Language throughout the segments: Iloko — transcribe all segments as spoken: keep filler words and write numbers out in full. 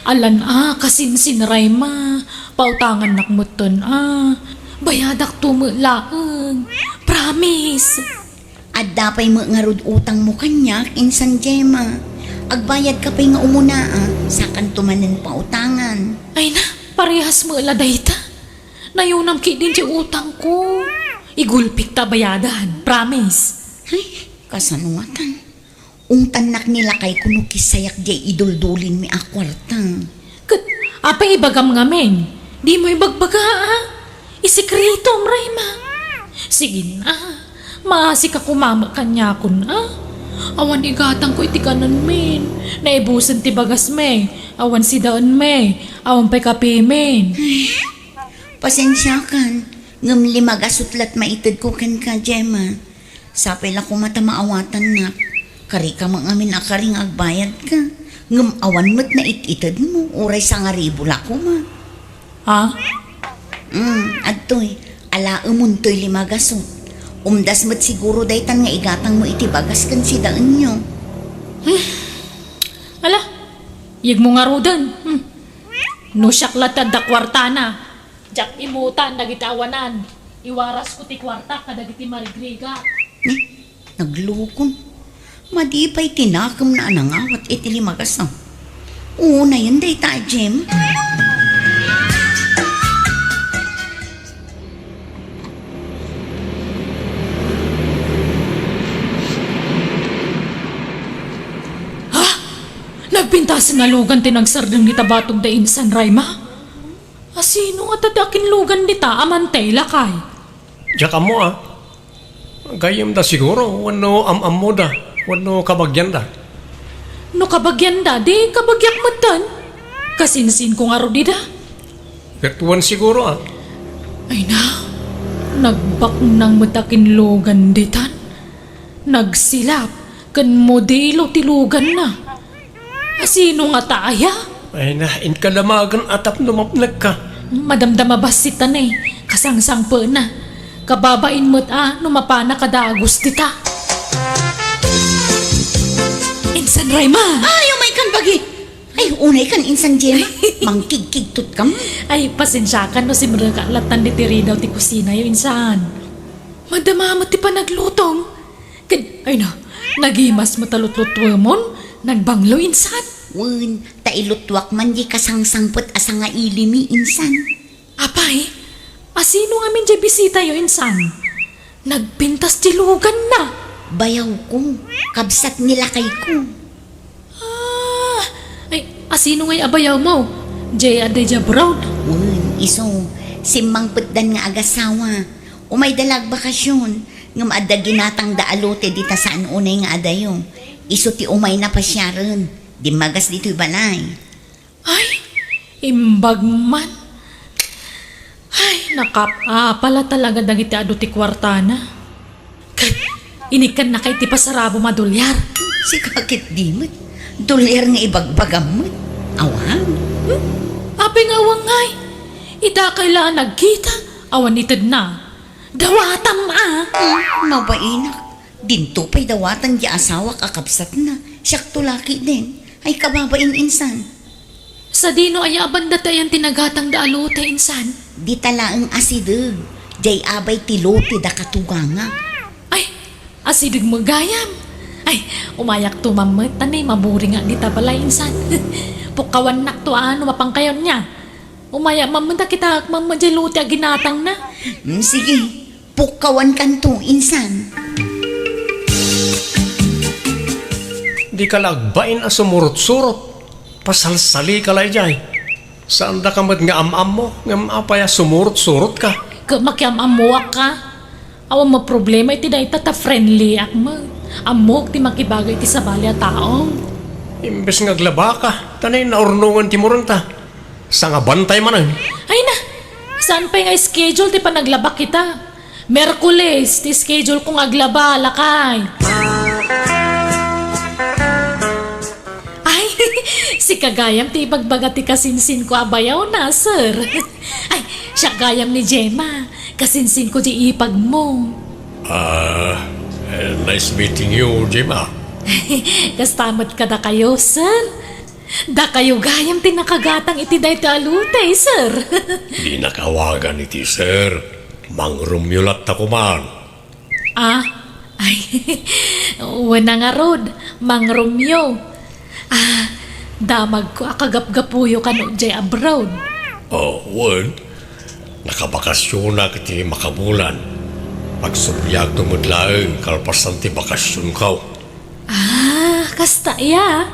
Alan a, kasinsin Rayma. Pautangannak metten a. Bayadakto met laeng. Promise. Adda pay met ngarud utangmo kaniak, insan Gemma. Agbayadka pay nga umuna a, sakanto manen pautangan. Ay na, parehas met la dayta. Nayunam ketdin ti utangko. Igulpik ta bayadan, promise. Ay, kasano ngatan? Ungtannak ni lakayko no kisayak diay iduldulinmi a kuarta. Ket apay ibagam ngamin? Dimo ibagbaga a? Isekretom, Rayma. Sige na. Maasika koma met kaniakon a. Awan igatangko iti kanenmin. Naibusen ti bagasmi. Awan sidaenmi. Awan pay kapimin. Pasensiakan, ngem lima gasut la't maitedko kenka, Gemma. Sapay la koma ta maawatannak. Karika met ngamin a kari nga agbayadka. Ngem awan met nait-itedmo, uray sangaribu la koma. Ha? Mm, adtoy, alaemontoy lima gasut. Umdas met siguro daytan nga igatangmo iti bagas ken sidaenyo. Ala, yegmo ngaruden. Hmm. No siak la ti adda kuartana, diak imutan dagiti awanan. Iwarasko ti kuartak kadagiti marigrigat. Ni, naglukon. Madi pay ti nakemna a nangawat iti lima gasut. Unayen dayta a Gemma. Ha? Nagpintasen a lugan ti nagsardeng dita batog da insan, Rayma? Asino ngata ti akinlugan dita a mantay, lakay? Diak ammo a. Gayyemda siguro, wenno am-ammoda, wenno kabagianda. No kabagianda, di kabagiak metten. Kasinsinko ngarud ida. Ket wen siguro a. Ay na, nagbaknang met akinlugan ditan. Nagsilap ken modelo ti luganna. Asino ngata aya? Ay na, inka damagen a tapno mapnekka. Madamdama bassit ta ne, kasangsangpetna. Kababain met a no mapana kada Agus dita. Insan Rayma! Ay, umaykan bagi! Ay, unaykan insan Gemma. Mangkigkigtot kam. Ay, pasensiakan no simrekak lattan diti ridaw ti kusinayo, insan. Madama met ti panaglutom. Ket, ay na, nagimas met a lutlutuemon, nagbanglo insan. Wen, ta iluttuak man di kasangsangpet a sangailimi insan. Apay, asino ngamin diay bisitayo insan? Nagpintas ti luganna. Bayawko, kabsat ni lakayko. Ah, ay, asino ngay a bayawmo? Jay a dayjay abroad? Wen, isu, simmangpetdan nga agasawa. Umayda la agbakasyon, ngem adda ginatangda a lote dita saan unay nga adayo. Isu ti umayna pasiaren, dimmagas ditoy balay. Ay, imbag man. Ay, nakap-apa la talaga dagiti adu ti kuartana. Ket inikkannaka iti pasarabom a dolyar. Sika ket di met. Dolyar nga ibagbagam met. Awan. Hmm? Apay nga awan ngay? Ita kay la nagkita, awan itedna. Dawatam a. Hmm, mabainak. Dinto pay dawatan di asawak a kabsatna. Siakto la ketdin. Ay kababain insan. Sadino aya a banda ti ayan ti nagatangda a lote insan? Dita laeng asideg. Jay abay ti lote da katugangak. Ay, asideg met gayam. Ay, umayakto mammet ta ne, maburingak dita balay insan. Pukkawannakto a no mapankayon niya. Umayak mammet ta kitaek mammet jay lote a ginatangna. Mm, sige. Pukkawankanto, insan. Dika la agbain a sumurot-surot. Pasalsalika la idiay. Saandaka met nga am-ammo, ngem apay a sumurot-surotka? Ket makiam-ammoak ka. Awan met problema iti dayta ta friendlyak met. Ammok ti makibagay iti sabali a tao. Imbes nga aglabaka, ta nay naurnongan ti murenta. Sangabantay manen. Ay na, saan pay nga schedule ti panaglabak ita? Miyerkules ti schedule ko nga aglaba, lakay. Ay, sika gayam ti ibagbaga ti kasinsinko a bayawna, sir. Ay, siak gayam ni Gemma. Kasinsinko ti ipagmo. Ah, eh, nice meeting you, Gemma. Kasta met kadakayo, sir. Dakayo gayam ti nakagatang iti daytoy a lutey, sir. Dinak awagan iti sir. Mang Romeo latta koman. Ah, ay, wen a ngarud, Mang Romeo. Ah, damagko a kagapgapuyo kano jay abroad. Oh, wen. Nakabakasyonak iti makabulan. Pagsubliakto met laeng kalpasan ti bakasyonko. Ah, kasta ya.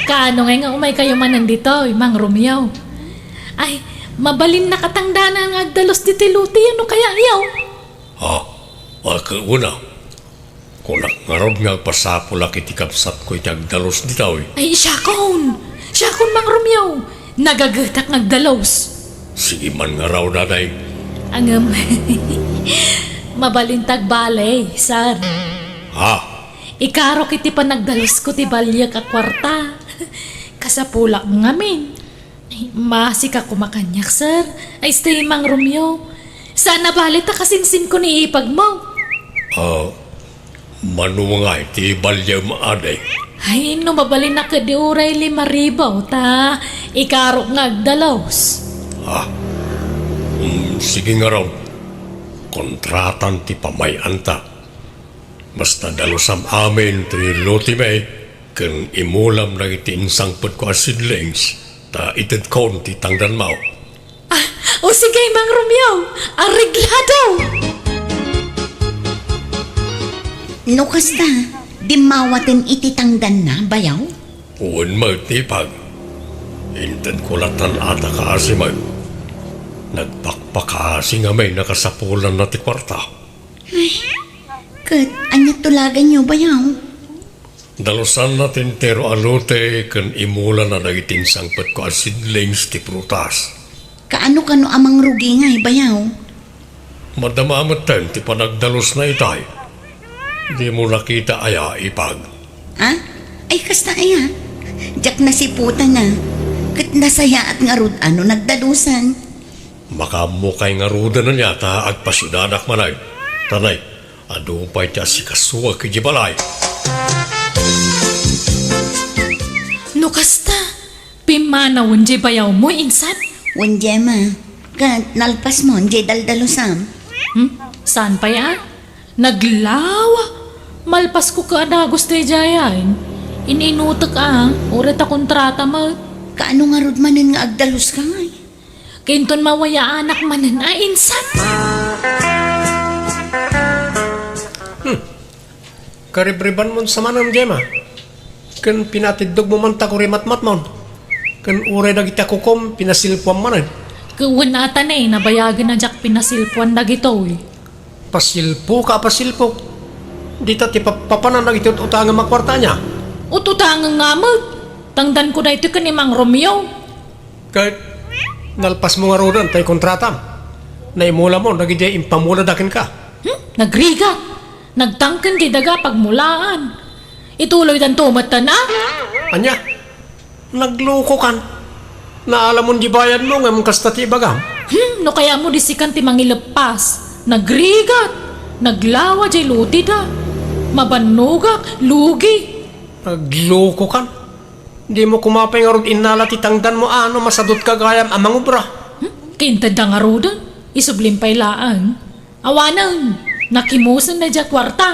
Kaano ngay nga umaykayo manen ditoy, Mang Romeo? Ay, mabalin nakatangdanan nga agdalus ditoy lutey, no kaya yaw? Ha? Ay, ket una, kunak ngarud nga agpasapulak iti kabsatko iti agdalus ditoy. Ay, siakon! Siakon, Mang Romeo! Nagagetak nga agdalus. Sige man ngarud, Nanay. Ngem, mabalin ta agbale, sir. Ha? Ikarok iti panagdalusko ti baliek a kuarta. Kasapulak ngamin. Ay, maasika koma kaniak, sir. Ay, stay, Mang Romeo. Saan a bale ta kasinsinko ni ipagmo. Ah, mano ngay ti baliam, Nanay? Ay, no mabalin a ketdi uray lima ribu ta ikarok nga agdalus. Ah, mm, sige ngarud. Kontratan ti pamay-anta. Basta dalusam amin ti lutemi ken imulam dagiti insangpetko a seedlings ta itedkon ti tangdanmo. Ah, o sige, Mang Romeo, areglado! No kasta, dimmawaten iti tangdanna, bayaw? Wen met, ipag. Intedko lattan a takaasi met. Nagpakpakaasi ngamin a kasapulanna ti kuarta. Ay, ket ania tulaganyo, bayaw? Dalusanna ti entero a lutey ken imulana dagiti insangpetko a seedlings ti prutas. Kaano kano a mangrugi ngay, bayaw? Madama metten ti panagdalusna itay. Dimo nakita aya, ipag? Ah? Ay, kasta aya? Diak nasiputana. Ket nasayaat ngarud a no nagdalusan. Makaammokay ngaruden aya ta agpasiudadak manen. Tanay, adu pay ti asikasuak idiay balay. No kasta, pimmanawen diay bayawmo, insan? Wen, Gemma. Ket nalpasmon diay daldalusam. Hmm? Saan pay a? Naglawa! Malpasko ket a dagus daydiay. In-inutek a, uray ta kontrata met. Kaano ngarud manen nga agdaluska ngay? Kinton mawayaanak manen a insan. Hmm. Karibribanmon sa manen, Gemma. Ken pinatiddogmo man ta kurimatmatmon. Ken uray dagiti a kukom, pinasilpuam manen. Ket wen a ta ne, nabayagen a diak pinasilpuan dagitoy. Pasilpo ka a pasilpo. Dita ti pap-, papanan dagiti ut-utangem a kuarta ania? Ut-utangem nga met. Tangdanko daytoy ken ni Mang Romeo. Ket nalpasmo ngaruden tay kontratam. Naimulamon dagiti impamulada kenka. Hmm? Nagrigat. Nagtangken ti daga pagmulaan. Ituloydanto metten a? Ania? Naglukokan. Naalamon di bayadmo ngem kasta ti ibagam. Hmm, no kayatmo di sikan ti mangileppas. Nagrigat. Naglawa diay lutida. Mabannogak. Lugi. Naglukokan. Dimo koma pay ngarud innala ti tangdanmo a no masadutka gayam a mangubra. Hmm? Kintedda ngaruden, isublim pay laeng. Awanen, nakimusen daydiay a kuarta.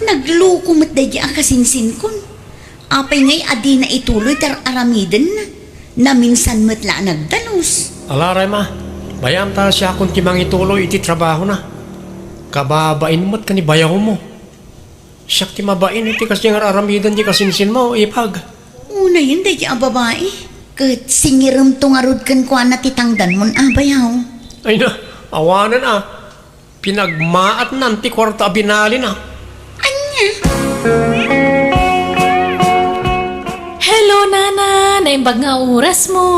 Nagluko met daydiay a kasinsinkon. Apay ngay a dina ituloy ti ar-aramidenna? Naminsan met la a nagdalus. Ala, Rema, bayam ta siakon ti mangituloy iti trabahona. Kababain met ken ni bayawmo. Siak ti mabain iti kasdiay nga ar-aramiden ti kasinsinmo, ipag. Unayen daydiay a babai, ket singiremto ngarud kenkuana ti tangdanmon a bayaw. Ay na, awanen a. Pinagmaatnan ti kuarta a binalina. Ania? Hello, Nana! Naimbag nga orasmo!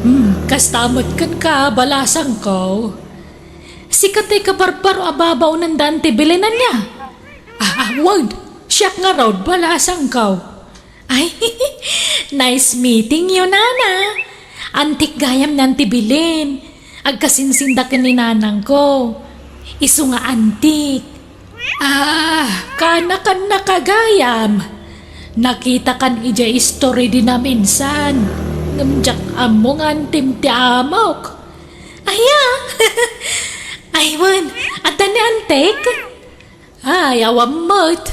Hmm, kasta met kenka, balasangko. Sika ti kabarbaro a babaonen da Auntie Belen ania? Ah, ah, wen, siak ngarud, balasangko. Ay, nice meeting you, Nana. Antik gayam ni Auntie Belen. Agkasinsinda ken ni nanangko. Isu nga antik. Ah, kaanakan na gayam. Nakitakan idiay istori di naminsan. Ngem diak ammo nga antim ti amok. Aya! Ay, wen, adda ni antik? Ay, awan met.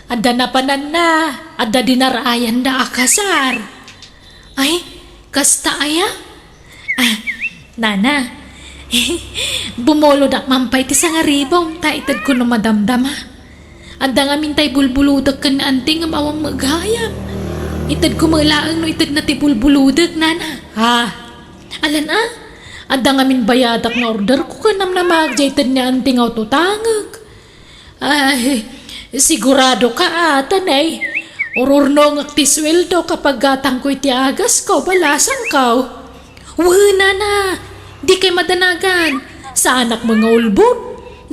Adda napananna, adda dinarayanda a kasar. Ay, kasta aya? Ah, nana, bumulodak man pay ti sangaribom, ta itedko no madamdama. Adda ngamin tay bulbulodek ken ni anti ngem awan met gayam. Itedko met laeng no itedna ti bulbulodek, nana. Ha? Alan a? Adda ngamin bayadak nga orderko ken namnamaak diay ted ni anti nga ututangek. Ay, sigurado ka, ata, nay. Ururnongek ti sueldo kapag gatangko iti agasko, balasangko. Wenana, dikay madanagan. Saanak met nga ulbod.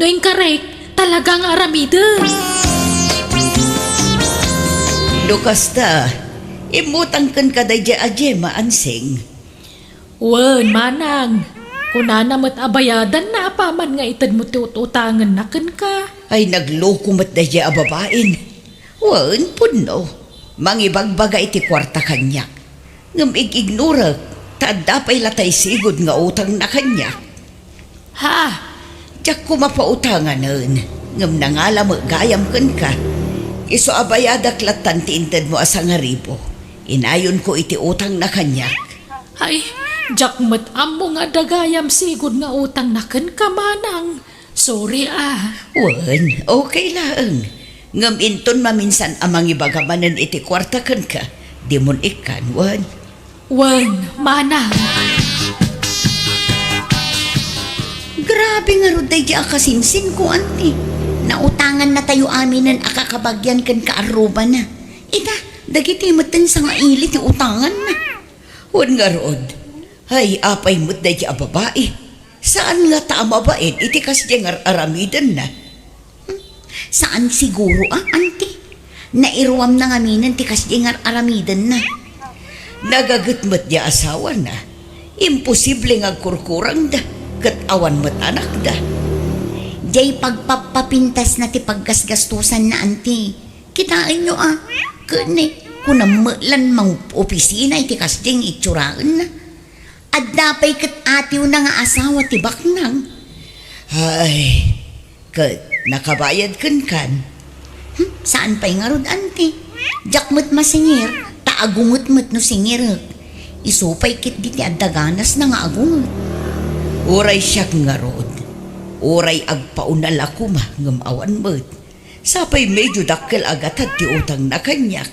No inkarek, talaga nga aramiden. No kasta, immutang kenka daydiay a Gemma, Ansing. Wen, manang, kunana met a bayadanna apaman nga itedmo ti ut-utangenna kenka. Ay, nagloko met daydiay a babain. Wen, pudno. Mangibagbaga iti kuarta kaniak. Ngem ig-ignorek, ta adda pay latay sigud nga utangna kaniak. Ha? Diak koma pautanganen, ngem nangala met gayam kenka. Isu a bayadak lattan ti intedmo a sangaribu. Inayonko iti utangna kaniak. Ay, diak met ammo nga adda gayam sigud nga utangna kenka, manang. Sorry, a. Wen, okay laeng. Ngem inton maminsan a mangibaga manen iti kuarta kenka, dimon ikkan, wen. Wen, manang. Grabe ngarud daydiay a kasinsinko, anti. Nautangannatayo aminen a kakabagian ken kaarrubana. Ita, dagiti metten sangaili ti utanganna. Wen ngarud, ay, apay met daydiay a babai? Saan ngata a mabain iti kasdiay nga ar-aramidenna? Hmm, saan siguro a, anti. Nairuamna ngaminen ti kasdiay nga ar-aramidenna. Nagaget met diay asawana. Imposible nga agkurkurangda, ket awan met anakda. Diay pagpappapintasna ti paggasgastosanna, anti. Kitaenyo a, ken ni, kunam met lan mangopisina iti kasdiay nga itsuraenna. Adda pay ket atiwna nga asawa ti baknang. Ay, ket nakabayad kenkan? Hmm, saan pay ngarud, anti? Diak met masingir, ta agunget met no singirek. Isu pay ketdi ti adda ganasna nga agunget. Uray siak ngarud, uray agpaunal a koma ngem awan met. Sapay medio dakkel a gatad ti utangna kaniak.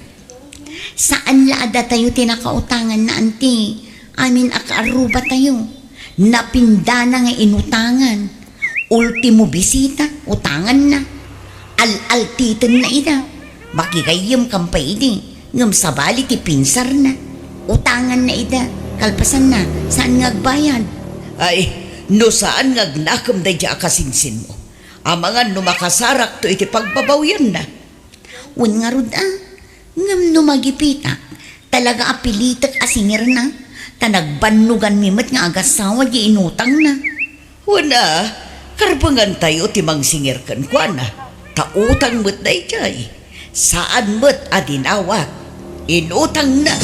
Saan la a datayo ti nakautanganna, anti. Amin a kaarrubatayo. Napindana nga inutangan. Ultimo bisita, utanganna. Al-altitenna ida. Makigayyemkan pay idi. Ngem sabali ti pinsarna. Utanganna ida. Kalpasanna, saan nga agbayad. Ay, no saan nga agnakem daydiay a kasinsinmo. Amangan no makasarakto iti pagbabawianna. Wen ngarud a, ngem no magipitak, talaga a pilitek a singirna, ta nagbannoganmi met nga agassawa diay inutangna. Wen a, karbengantayo ti mangsingir kenkuana, ta utang met daydiay. Saan met a dinawat, inutangna.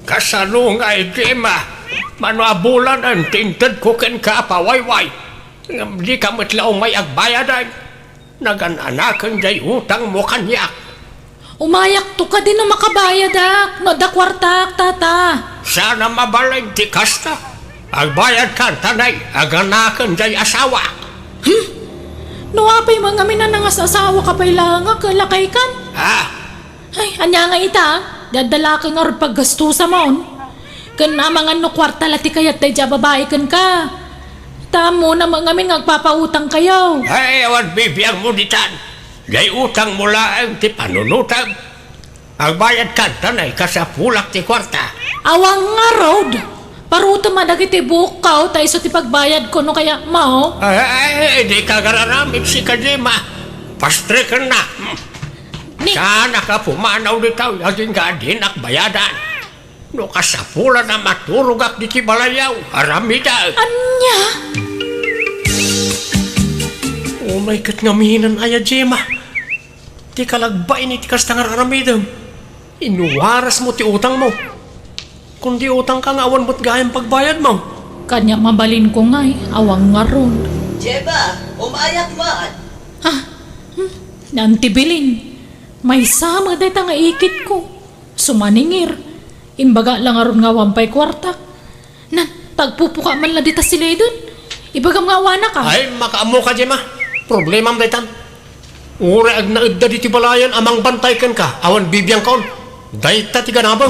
Kasano ngay, Gemma? Mano a bulanen ti intedko kenka a pawayway? Ngem dika met la umay agbayadan. Nagan-anaken jay utangmo kaniak. Umayakto kadi no makabayadak, no adda kuartak, tata. Saan a mabalin ti kasta. Agbayadkan ta nay, aganaken jay asawak. Hmm? No apay met ngamin a nangas-asawaka pay laeng a, lakaykan? Ha? Ay, ania nga ita, daddalaka ngarud paggastusam. Ken amangan no kuarta la ti kayat daydiay a babai kenka. Ta ammona met ngamin nga agpapautangkayo. Ay, awan bibiangmo ditan. Jay utangmo laeng ti panunotem. Agbayadkan ta nay, kasapulak ti kuarta. Awan ngarud. Parutem a dagiti buokko, ta isu ti pagbayadko no kayatmo. Ay, ay, ay, dika agar-aramid, sika, Gemma. Pastrekennak. Ni- Saanak a pumanaw ditoy, agingga a dinak bayadan. No kasapulan a maturogak ditoy balayyo, aramidek. Ania? May ket ngaminen aya, Gemma. Ti kalagbain iti kasta nga aramidem. Inuwarasmo ti utangmo. Kundi utangka nga awan met gayam pagbayadmo. Kaniak mabalinko ngay, awan ngarud. Gemma, umayak man. Ah, hmm, Auntie Belen, maysa met dayta nga ikitko. Sumaningir. Imbaga la ngarud nga awan pay kuartak. Nan, tagpupuka man la dita siliden. Ibagam nga awanak, a. Ay, makaammoka, Gemma. Problemam daytan. Uray agnaedda ditoy balayen a mangbantay kenka, awan bibiangkon. Dayta ti ganabem.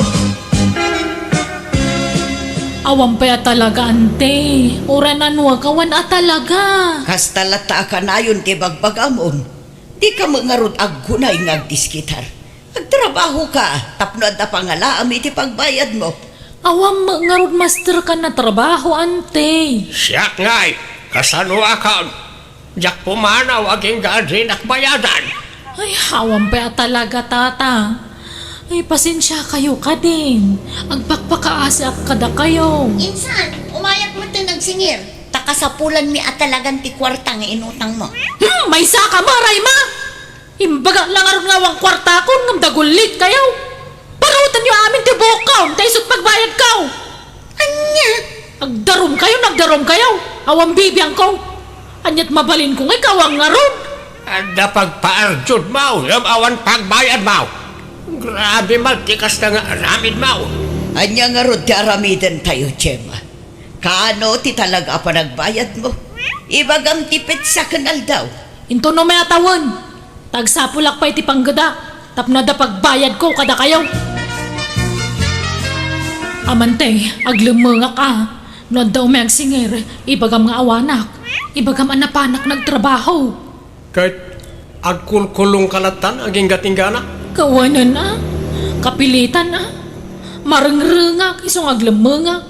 Awan pay a talaga, ante. Uray nanuak, awan a talaga. Kasta latta a kanayon ti bagbagamon. Dika met ngarud aggunay nga agdiskitar. Agtrabahoka tapno adda pangalaam iti pagbayadmo. Awan met ngarud masterka natrabaho, ante. Siak ngay, kasanoakon? Diak pumanaw agingga a dinak bayadan. Ay, awan pay a talaga, tata. Ay, pasensiakayo kadin. Agpakpakaasiak kadakayo. Insan, umayak metten agsingir. Ta kasapulanmi a talagan ti kuarta nga inutangmo. Hmm, maysaka, maray ma! Imbaga la ngarud nga awan kuartakon ngem dagullitkayo. Parutenyo amin ti buokko, ta isu't pagbayadko. Ania? Agdarumkayo, agdarumkayo. Awan bibiangko. Ania't mabalinko nga ikaw a ngarud? Adda pagpaarjudmo, ngem awan pagbayadmo. Grabe man ti kasta nga aramidmo. Ania ngarud ti aramidentayo, Gemma? Kaano ti talaga a panagbayadmo? Ibagam ti petsa ken aldaw. Intono met a tawen. Ta agsapulak pay ti panggedak tapno adda pagbayadko kadakayo. Amante, aglemmengak a. No adda umay agsingir, ibagam nga awanak. Ibagam a napanak nagtrabaho. Ket agkulkulongka lattan agingga tinggana? Kawanen a. Kapilitan a. Marengrengak isu nga aglemmengak.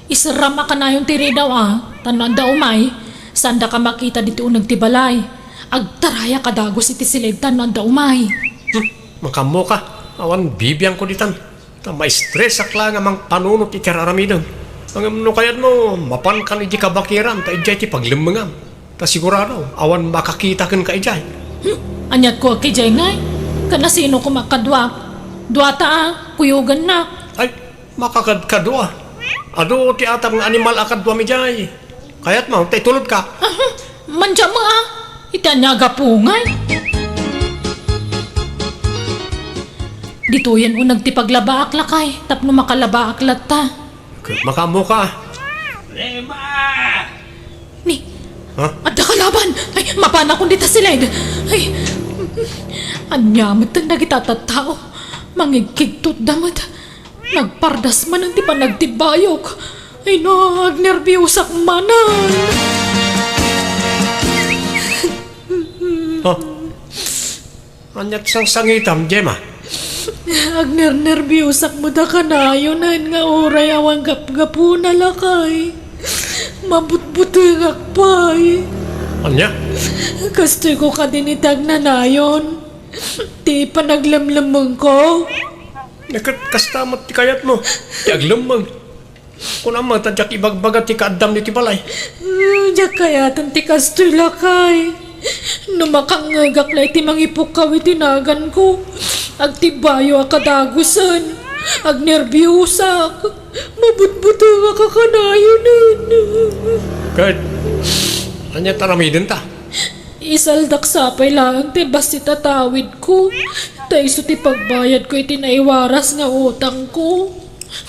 Iseram a kanayon ti ridaw a, ta no adda umay, saandaka makita ditoy uneg ti balay. Agtarayak a dagus iti siled ta no adda umay. Hmm, makaammoka, awan bibiangko ditan. Ta maistresak laeng a mangpanunot iti ar-aramidem. Ngem no kayatmo, mapankan idiay kabakiran ta idiay ti paglemmengam. Ta sigurado, awan makakita kenka idiay. Hmm, aniatko a idiay ngay? Ken asino koma kaduak? Duata a, kuyogannak. Ay, makakadkadua. Adu ti atap nga animal a kaduam idiay. Kayatmo, ta itulodka. Aha, mandiam a. Iti ania a gapu ngay? Ditoyen uneg ti paglabaak, lakay, tapno makalabaak latta. Makaammoka. Rema! Ni, Ha? Adda kalaban! Ay, mapanakon dita siled! Ay, ania met dagita tattao? Mangigkigtotda met. Nagpardas manen ti panagtibbayok. Ay no, agnerbiosak manen. Ha? Ania't sangsangitam, Gemma? Agnernerbiosak met a kanayon nga uray awan gapgapuna, lakay. Mabutbutengak pay. Ania? Kastoyko kadin iti agnanayon. Ti panaglemlemmengko. Ket kasta met ti kayatmo, ti aglemmeng. Kunam met a diak ibagbaga ti kaaddam ditoy balay. Ah, diak kayaten ti kastoy, lakay. No makangngegak la iti mangipukkaw iti naganko, agtibbayo a kadagusen, agnerbiosak, mabutbutengak a kanayonen. Ket, ania ti aramidenta? Isaldak sapay laeng ti bassit a tawidko, ta isu ti pagbayadko iti naiwaras nga utangko.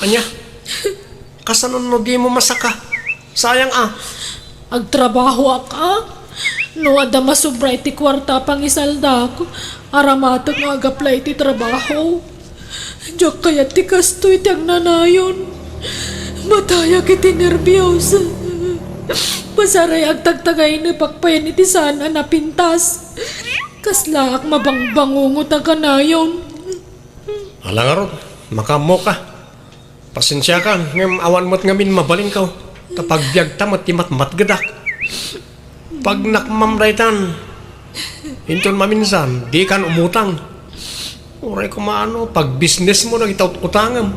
Ania? Kasano no dimo masaka? Sayang a. Agtrabahoak a. No adda masobra iti kuarta a pangisaldak, aramatek nga agapla iti trabaho. Diak kayat ti kastoy ti agnanayon. Matayak iti nerbios. Pasaray agtagtagaynepak payen iti saan a napintas. Kaslaak mabangbangungot a kanayon. Ala ngarud, makaammoka. Pasensiakan, ngem awan met ngamin mabalinko. Ta pagbiagta met ti matmatgedak. Pagnakmam daytan. Inton maminsan, dikan umutang. Uray koma no, pagbisnesmo dagiti ut-utangem.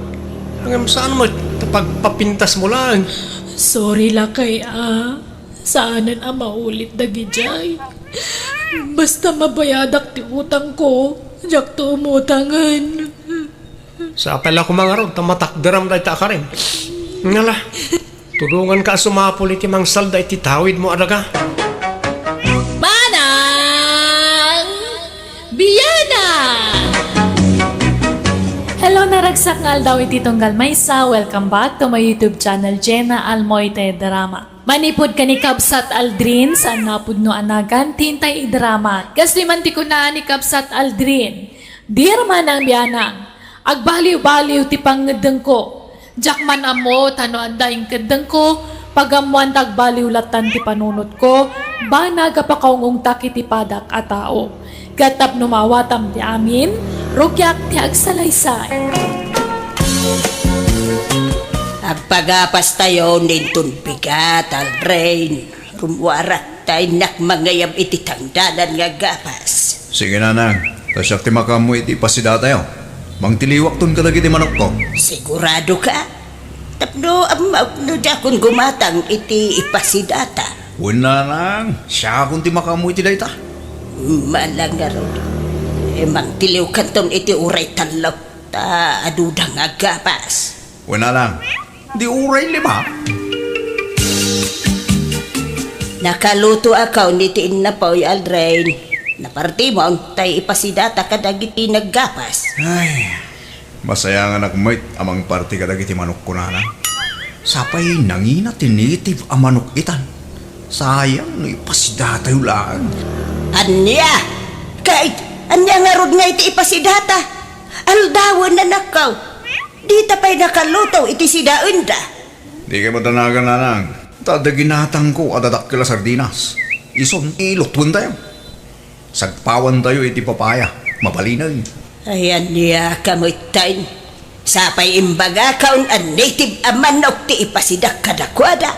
Ngem saan met, ta pagpapintasmo laeng. Sorry, lakay, a. Saanen a maulit dagidiay. Basta mabayadak ti utangko, diakto umutangen. Sapay la koma ngarud ta matakderam dayta a karim. Ngala, tulonganka a sumapul iti mangsalda iti tawidmo a daga. Manang Biana! Hello, naragsak nga aldaw iti tunggal maysa. Welcome back to my YouTube channel, Jenna Almoite Drama. Manipud ken ni Kabsat Aldrin, saan nga pudno a nagan ti intay idrama. Kastoy man ti kuna ni Kabsat Aldrin, "Dear Manang Bianang, agbaliw-baliw ti pangngeddengko. Diak man ammo ta no adda inkeddengko, pagammoan ta agbaliw lattan ti panunotko, banag a pakaungungtak iti padak a tao." Ket tapno maawatam ti amin, rugiak ti agsalaysay. Agpagapastayon inton bigat, Aldrin. Rummuarak ta innak mangayab iti tangdanan nga gapas. Sige, nanang. Ta siak ti makaammo iti ipasidatayo. Mangtiliwakton kadagiti manokko. Sigurado ka? Tapno ammok no diakon gumatang iti ipasidata. Wen, nanang, siakon ti makaammo iti dayta. Mala ngarud, eh, mangtiliwkanton iti uray tallo, ta aduda nga gapas. Wen, nanang, di uray lima. Nakalutoakon iti innapoy, Aldrin. Napartimon, tay ipasidata kadagiti naggapas. Ay, masayanganak met a mangparti kadagiti manokko, nanang. Sapay nangina ti native a manok itan. Sayang no ipasidatayo laeng. Ania? Kay, ania ngarud nga iti ipasidata? Aldawen, anakko. Dita pay nakaluto iti sidaenda. Dikay madanagan, nanang. Ta adda ginatangko a dadakkel a sardinas. Isun, ilutwentayo. Sagpawantayo iti papaya. Mabalinen. Ay, ania ka metten? Sapay imbagakon a native a manok ti ipasidak kadakuada.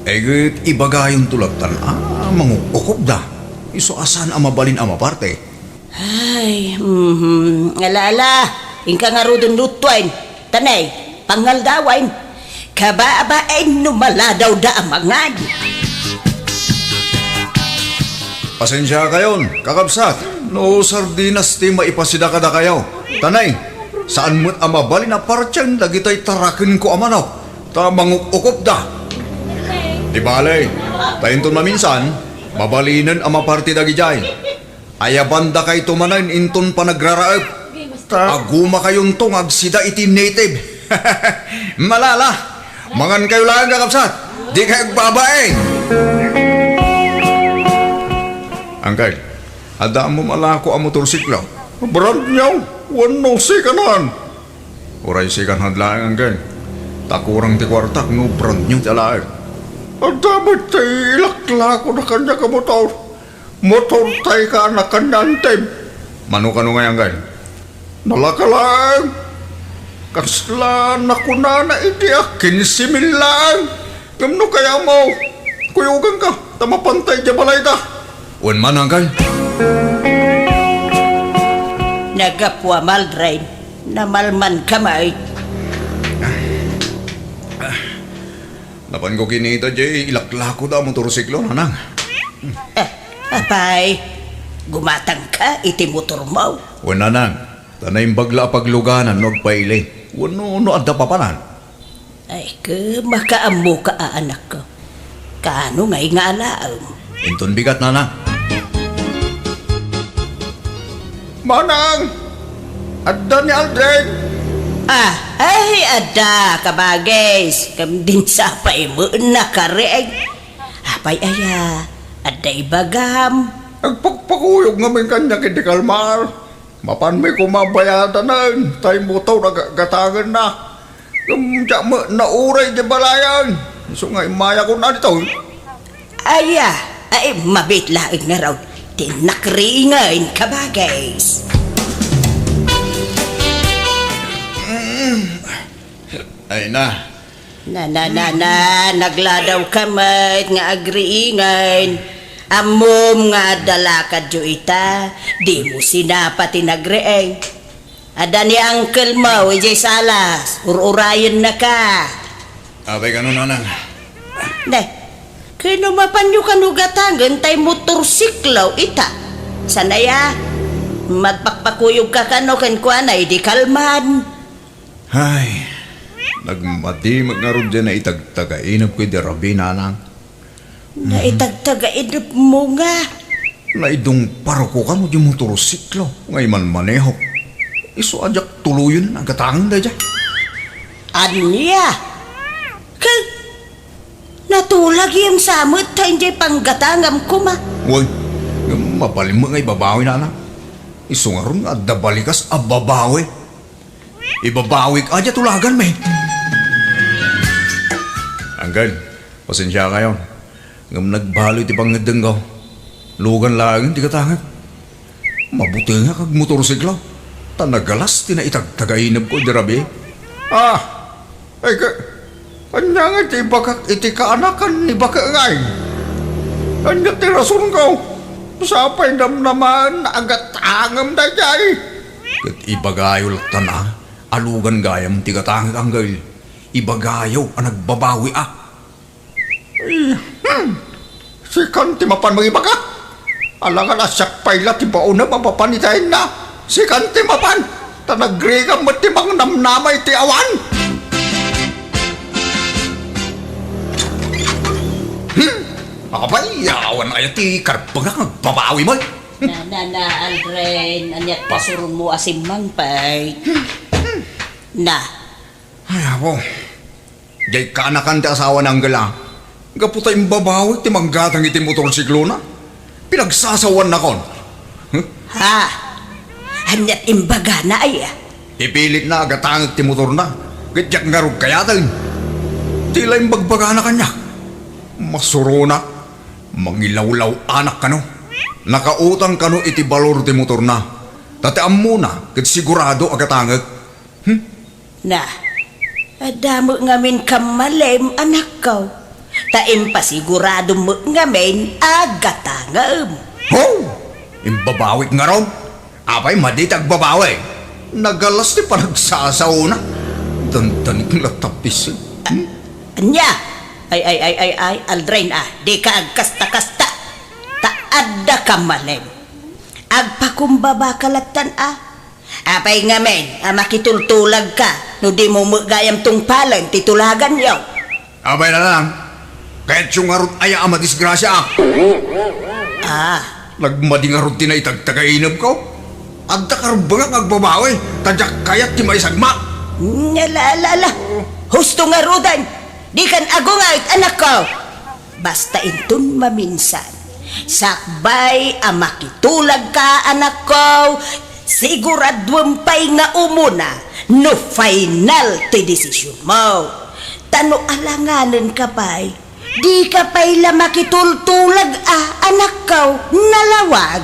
Ay, ket ibagayonto lattan a manguk-ukopda. Isu a saan a mabalin a maparte. Ay, mhm. Ala, ala, inka ngaruden lutuen. Tanay, pangaldawen. Kababain no maladawda a mangan. Pasensiakayon, kakabsat, no sardinas ti maipasida kadakayo. Tanay, saan met a mabalin a partien dagitoy tarakenko a manok, ta manguk-ukopda. Di bale, ta inton maminsan, mabalinen a maparti dagidiay. Ayabandakayto manen inton panagraraep. Ta- Agumakayonto nga agsida iti native. Malala, mangankayo laeng, kakabsat. Dikay agbabain. Angkel, adda ammom a lako a motorsiklo? Brand new, wenno second hand? Uray second hand laeng, Angkel. Ta kurang ti kuartak no brand new ti alaek. Adda met ti ilaklakoda kaniak a motor. Motortay ka a nakanantem. Mano kano ngay, Angkel? Nalaka laeng. Kasla nakunana idi a kinse mil laeng. Ngem no kayatmo, kuyoganka, ta mapantay diay balayta. Wen man, Angkel. Nagapu a Maldren, namalmanka met. Napanko kinita diay ilaklakoda a motorsiklo, nanang. Eh, apay, gumatangka iti motormo? Wen, nanang, ta naimbag la a pagluganan no agpaili. Wenno no adda papanan. Ay, ket makaammoka a, anakko. Kaano ngay nga alaem? Inton bigat, nanang. Manang! Adda ni Aldrin! Ah, ay, adda, kabagis. Ngem dinsapay met nakariing. Apay aya, adda ibagam? Agpakpakuyog ngamin kaniak iti kalmar. Mapanmi koma bayadanen, tay motor a ga-, gatangenna. Ngem diak met nauray di balayan. Isu nga immayakon a ditoy. Aya, ay, mabit laeng ngarud ti nakriingen, kabagis. Ay na. Na, na, na, na, nagladawka met nga agriingen. Ammom nga adda lakadyo ita, dimo sinapa ti nagriing. Adda ni uncle mo, idiay salas, ur-urayennaka. Apay kano, nanang? Ne, Ket no mapanyo kano gatangen tay motorsiklo ita. Saan aya? Magpakpakuyogka kano kenkuana idi kalman. Ay, nagmadi met ngarud diay naitagtagainepko idi rabii, nanang. Naitagtagainepmo nga? Naidungparko kano diay motorsiklo nga imanmanehok. Isu a diak tuloyen a gatangen daydiay. Ania? Ket natulagem sa met ta idiay panggatangam koma. Wen, ngem mabalin met nga ibabawi, nanang. Isu ngarud nga adda balikas a babawi. Ibabawik a diay tulaganmi. Angkel, pasensiakayon. Ngem nagbaloy ti pangngeddengko. Lugan laengen ti gatangek. Mabutengak agmotorsiklo, ta nagalas ti naitagtagainepko idi rabii. Ah, ay ka, ania nga ti ibagak iti kaanakan ni Bake ngay? Ania ti rasonko? Sapay namnamaen a gatangem daydiay. Ket ibagayo latta a lugan gayam ti gatangek, Angkel. Ibagayo a nagbabawi a. Hmm. Sikan ti mapan mangibaga. Alangan a siak pay la ti baonem a mapan iti ayna. Sikan ti mapan. Ta nagrigam met ti mangnamnama iti awan. Hmm. Apay, awan aya ti karbengak nga agbabawi met. Na, na, na, Aldrin, ania't pasuronmo a simmangpet? Na. Ay, apo. Diay kaanakan ti asawa ni Angkel a. Gapu ta imbabawik ti manggatang iti motorsiklona. Pinagsasawaannakon. Huh? Ha? Ania't imbagana aya? Ipilitna a gatangek ti motorna. Ket diak ngarud kayaten. Ti la imbagbagana kaniak. Masuronak. Mangilawlaw-anak kano. Nakautang kano iti balor ti motorna. Ta ti ammona ket sigurado a gatangek. Hmm? Na, adda met ngamin kammalem, anakko. Ta impasiguradom met ngamin a gatangem. Ho! Imbabawik ngarud? Apay madi ti agbabawi? Nagalas ti panagsasaona. Dandanik la tapis. Hmm? Ania? Ay, ay, ay, ay, ay, Aldrin, a, dika agkasta-kasta. Ta adda kammalem. Agpakumbabaka lattan, a. Apay ngamin a makitultulagka no dimo met gayam tungpalen ti tulaganyo? Apay, nanang, kayatyo ngarud aya a madisgrasiaak? Ah. Nagmadi ngarud ti naitagtagainepko. Adda karbengak nga agbabawi, ta diak kayat ti maisagmak. Ala, ala, ala. Husto ngaruden. Dikan agunget, anakko. Basta inton maminsan, sakbay a makitulagka, anakko, siguraduem pay nga umuna no final ti desisionmo. Ta no alanganenka pay, dika pay la makitultulag a, anakko, nalawag.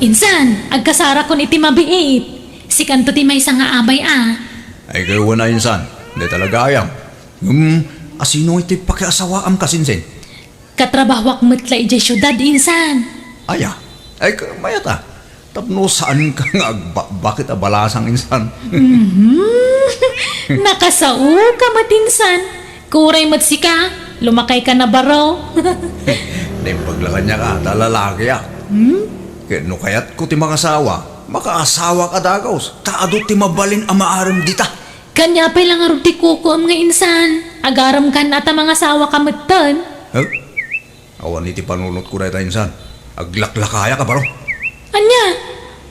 Insan, agkasarakon iti mabiit. Sikanto ti maysa nga abay a. Ay, kayo na, insan. Di talaga ayam. Hmm, asino iti pakiasawaam, kasinsin? Katrabahoak met la idiay siudad, insan. Aya, ay, ka-, mayat a. Tapno saanka nga agbakbakit a balasang, insan. Mhm. Nakasaoka met, insan. Kuray met sika, lumakayka na baro. Naimbag la kaniak a, ta lalakiak. Hmm? Ket no kayatko ti makasawa, makaasawak a dagus, ta adu ti mabalin a maarem dita. Kaniak pay la ngarud ti kukuem nga insan, agaremkan a ta mangasawaka metten. Huh? Awan iti panunotko dayta, insan. Aglaklakayak a baro. Ania?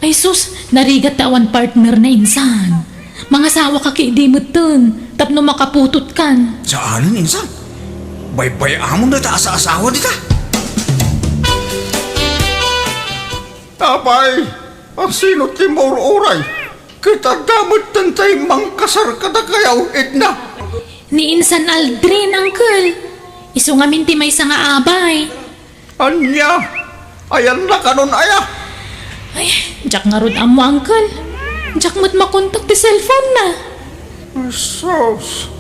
Ay sus, narigat ta awan partner na, insan. Mangasawaka ketdi metten, tapno makaputotkan. Saanen, insan. Baybay-amon dayta a saasawa dita. Apay, asino ti maur-uray? Ket adda metten tay mangkasar kadakayo, Edna. Ni insan Aldrin, uncle. Isu ngamin ti maysa nga abay. Ania? Ayanna kanon aya? Ay, diak ngarud ammo, uncle. Diak met makontak ti cellphone na. Sus.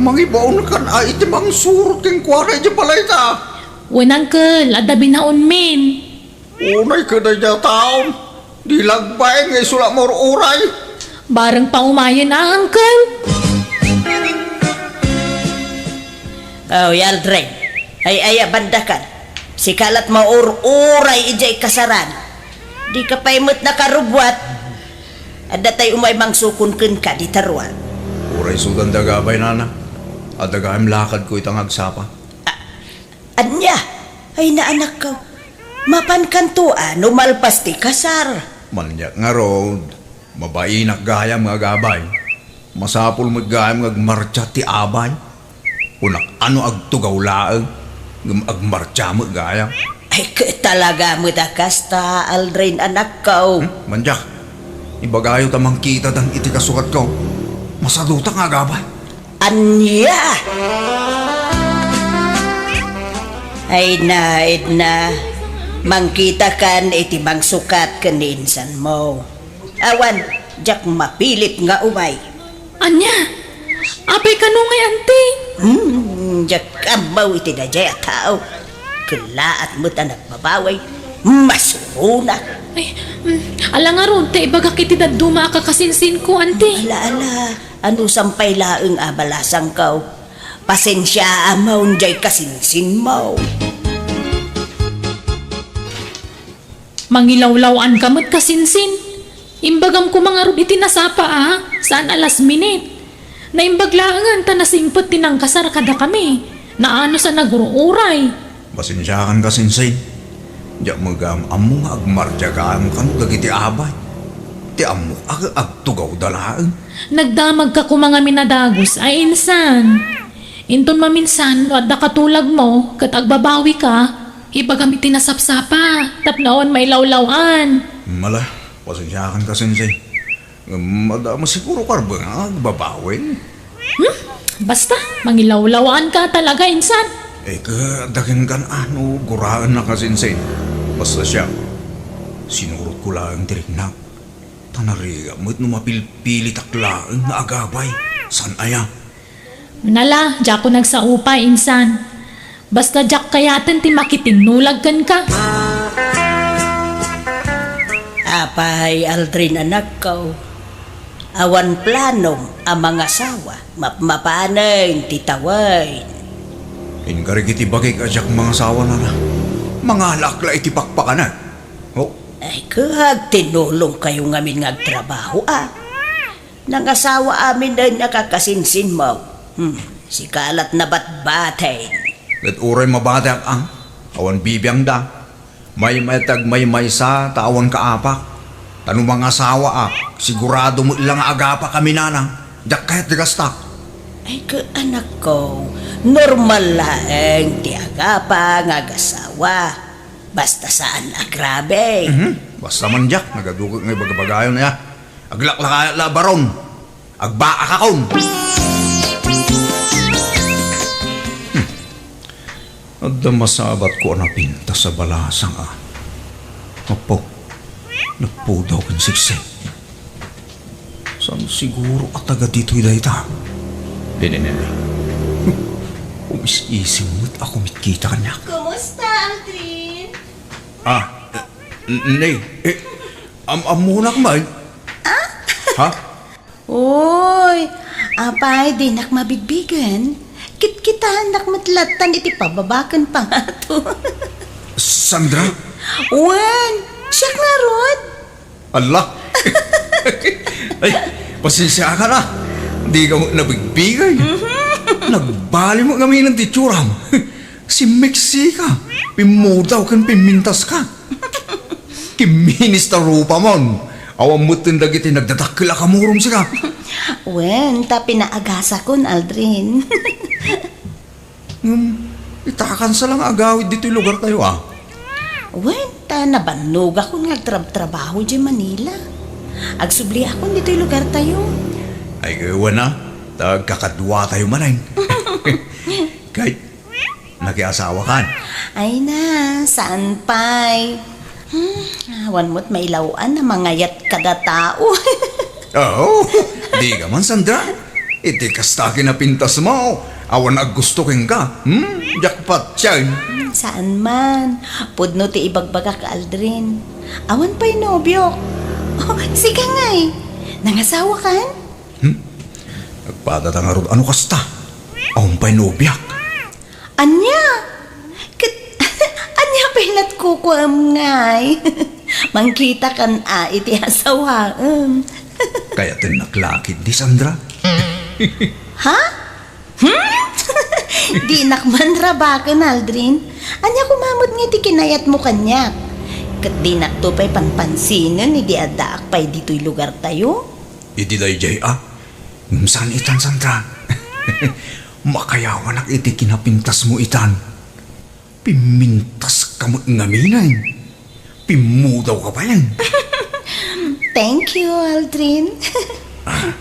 Mangibaonkan a iti mangsurot kenkuana iti balayta. Wen, uncle, adda binaonmin. Unay kadaydiay a taon, di lagbaen nga isu la maur-uray. Bareng paumayen a, uncle. Oh, Aldrin. Ay, ay, abandakan. Sika la't maur-uray idiay kasaran. Dika pay met nakarubbuat. Adda tay umay mangsukon kenka dita rua. Uray sudan da agabay, nana. Adda gayam lakadko ita nga agsapa. A-, ania? Ay, naanakko. Mapankanto a no malpas ti kasar. Maniak ngarud. Mabainak gayam nga agabay. Masapul met gayam nga agmartsa ti abay. Kunak a no agtugaw laeng, ngem agmartsa met gayam. Ay, ket talaga met a kasta, Aldrin, anakko. Hmm? Mandiak, ibagayo ta mangkitadan iti kasukatko. Masadutak nga agabay. Ania? Ay na, Edna, mangkitakan iti mangsukat ken ni insanmo. Awan, diak mapilit nga umay. Ania? Apay kano ngay, anti? Hmm, diak ammo iti daydiay a tao. Kellaat met a nagbabawi. Masuronak. Ay, mm, ala ngarud, ta ibagak iti dadduma a kakasinsinko, anti. Ala, ala, anusam pay laeng a balasangko. Pasensiaam diay kasinsinmo. Mangilawlaw-anka met, kasinsin. Imbagam koma ngarud iti nasapa a, saan a last minute. Naimbag laengen ta nasingpet ti nangkasar kadakami. Naanus a nagur-uray. Pasensiakan, kasinsin. Diak met gayam ammo nga agmartsa gayam kano dagiti abay. Ti ammok a agtugawda laeng. Nagdamagka koma ngamin a dagus a insan. Inton maminsan no adda katulagmo ket agbabawika, ibagam iti nasapsapa tapno awan mailawlaw-an. Mala, pasensiakan, kasinsin. Ngem adda masiguro karben nga agbabawi. Hmm? Basta, mangilawlaw-anka talaga insan. Eh, ket adda kenka no guraenna, kasinsin. Basta siak, sinurotko laeng ti riknak. Ta narigat met no mapilpilitak laeng nga agabay. Saan aya? Nala, diakon agsao pay, insan. Basta diak kayaten ti makitinnulag kenka. Apay, Aldrin, anakko, awan planom a mangasawa, mapmapanen ti tawen. Inkarik iti bagik a diak mangasawa, nana. Mangalaak la iti pakpakanak. Oh. Ay, ket tinulongkayo ngamin nga agtrabaho, a. Nangasawa amin dayta a kakasinsinmo. Hmm, sika la't nabatbaten. Ket uray mabateak, a, awan bibiangda. Maymayat ti agmaymaysa ta awan kaapak. Ta no mangasawaak, sigurado met la nga agapakami, nana. Diak kayat ti kasta. Ay, ket anakko, normal laeng ti agapa nga agasawa. Basta saan a grabe. Mhm. Basta man diak, nagaduket nga ibagabagayon aya. Aglaklakayat la a baron. Agbaakakon. Hmm. Adda masabatko a napintas a balasang, a. Apo, nagpudaw ken siksi. Saan siguro a taga ditoy dayta? Nini, nini. Umis-isim met a kumitkita kaniak. Kumusta, Aldrin? Ah, n-, ne, eh, am-, ammonak man? Ah? Ha? Uy, apay, dinak mabigbigen. Kitkitaennak met lattan iti pababa ken pangato. Sandra? Wen, siak ngarud. Alla! Ay, pasensiakan, a. Dika met nabigbigay. Mhm. Nagbali met ngamin ti itsuram. Simmeksika, pimmudaw ken pimmintaska. Kimminis ta rupamon. Awan metten dagiti nagdadakkel a kamurom, sika. Wen, ta pinaagasakon, Aldrin. Ngem, itakansa la nga agawid ditoy lugartayo, a. Wen, ta nabannogakon nga agtrabtrabaho idiay Manila. Agsubliakon ditoy lugartayo. Ay, wen a, ta agkakaduatayo manen. Kay, nakiasawakan? Ay na, saan pay. Hmm, awan met mailaw-an a mangayat kada tao. Oo, dika man, Sandra. Iti kasta kinapintasmo, awan aggusto kenka. Hmm, diak patien. Hmm, saan man. Pudno ti ibagbagak, Aldrin. Awan pay nobiok. Oh, sika ngay. Nangasawakan? Hmm? Nagpadata ngarud a no kasta. Awan pay nobiak. Ania? Ket ania pay lat kukuam ngay? Mangkitakan a iti asawaem. Kayatennak la ketdi, Sandra. Ha? Hmm? Dinak man rabaken, Aldrin. Ania koma met nga ti kinayatmo kaniak? Ket dinakto pay panpansinen idi addaak pay ditoy lugartayo? Idi daydiay a? Ngem saan itan, Sandra? Makayawanak iti kinapintasmo itan. Pimmintaska met ngamin. Pimmudawka pay. Thank you, Aldrin. Ah,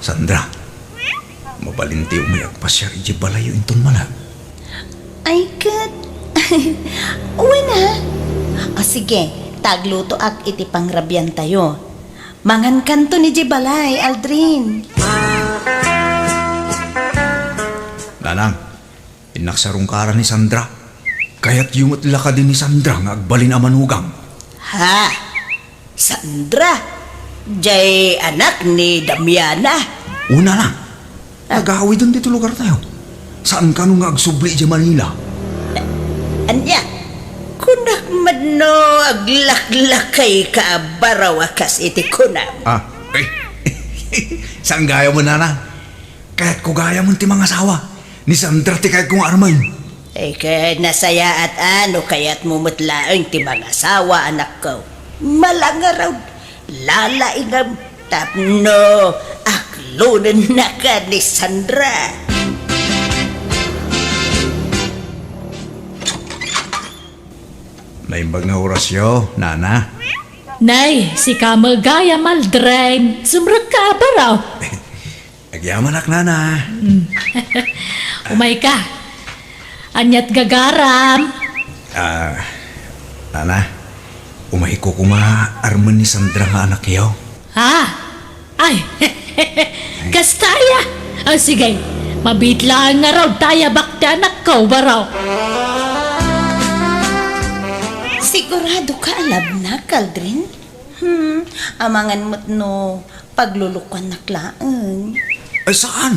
Sandra, mabalin ti umay agpasiar idiay balayyo inton malem? Ay, ket, wen a. O sige, ta aglutoak iti pangrabiantayo. Mangankanton idiay balay, Aldrin. Nanang, innak sarungkaran ni Sandra. Kayatyo met la kadi ni Sandra nga agbalin a manugang? Ha? Sandra? Jay anak ni Damiana? Una lang. Ah. Agawiden ditoy lugartayo. Saan kano nga agsubli idiay Manila? Ania? Kunak met no aglaklakayka a baraw a kas iti kunam. Ah, eh. Saan gayam, nana? Kayatko gayam ti mangasawa. Ni Sandra ti kayatko nga armen. Ay, ket nasayaat a no kayatmo met laeng ti mangasawa, anakko. Malangarod, lalaingam, tapno aklonennaka ni Sandra. Naimbag nga orasyo, nana. Nay, sika met gayam, Aldrin. Sumrekka a baraw. Agyamanak, nana. Mm. Umayka. Aniat gagaram? Ah, nana, umayko koma armen ni Sandra nga anakyo. Ha? Ay, kasta aya? Ah, sige, mabiit laeng ngarud ta ayabak ti anakko, baro. Siguradoka a labnak, Aldrin? Hmm, amangan met no paglulukuannak laeng. Ay, saan?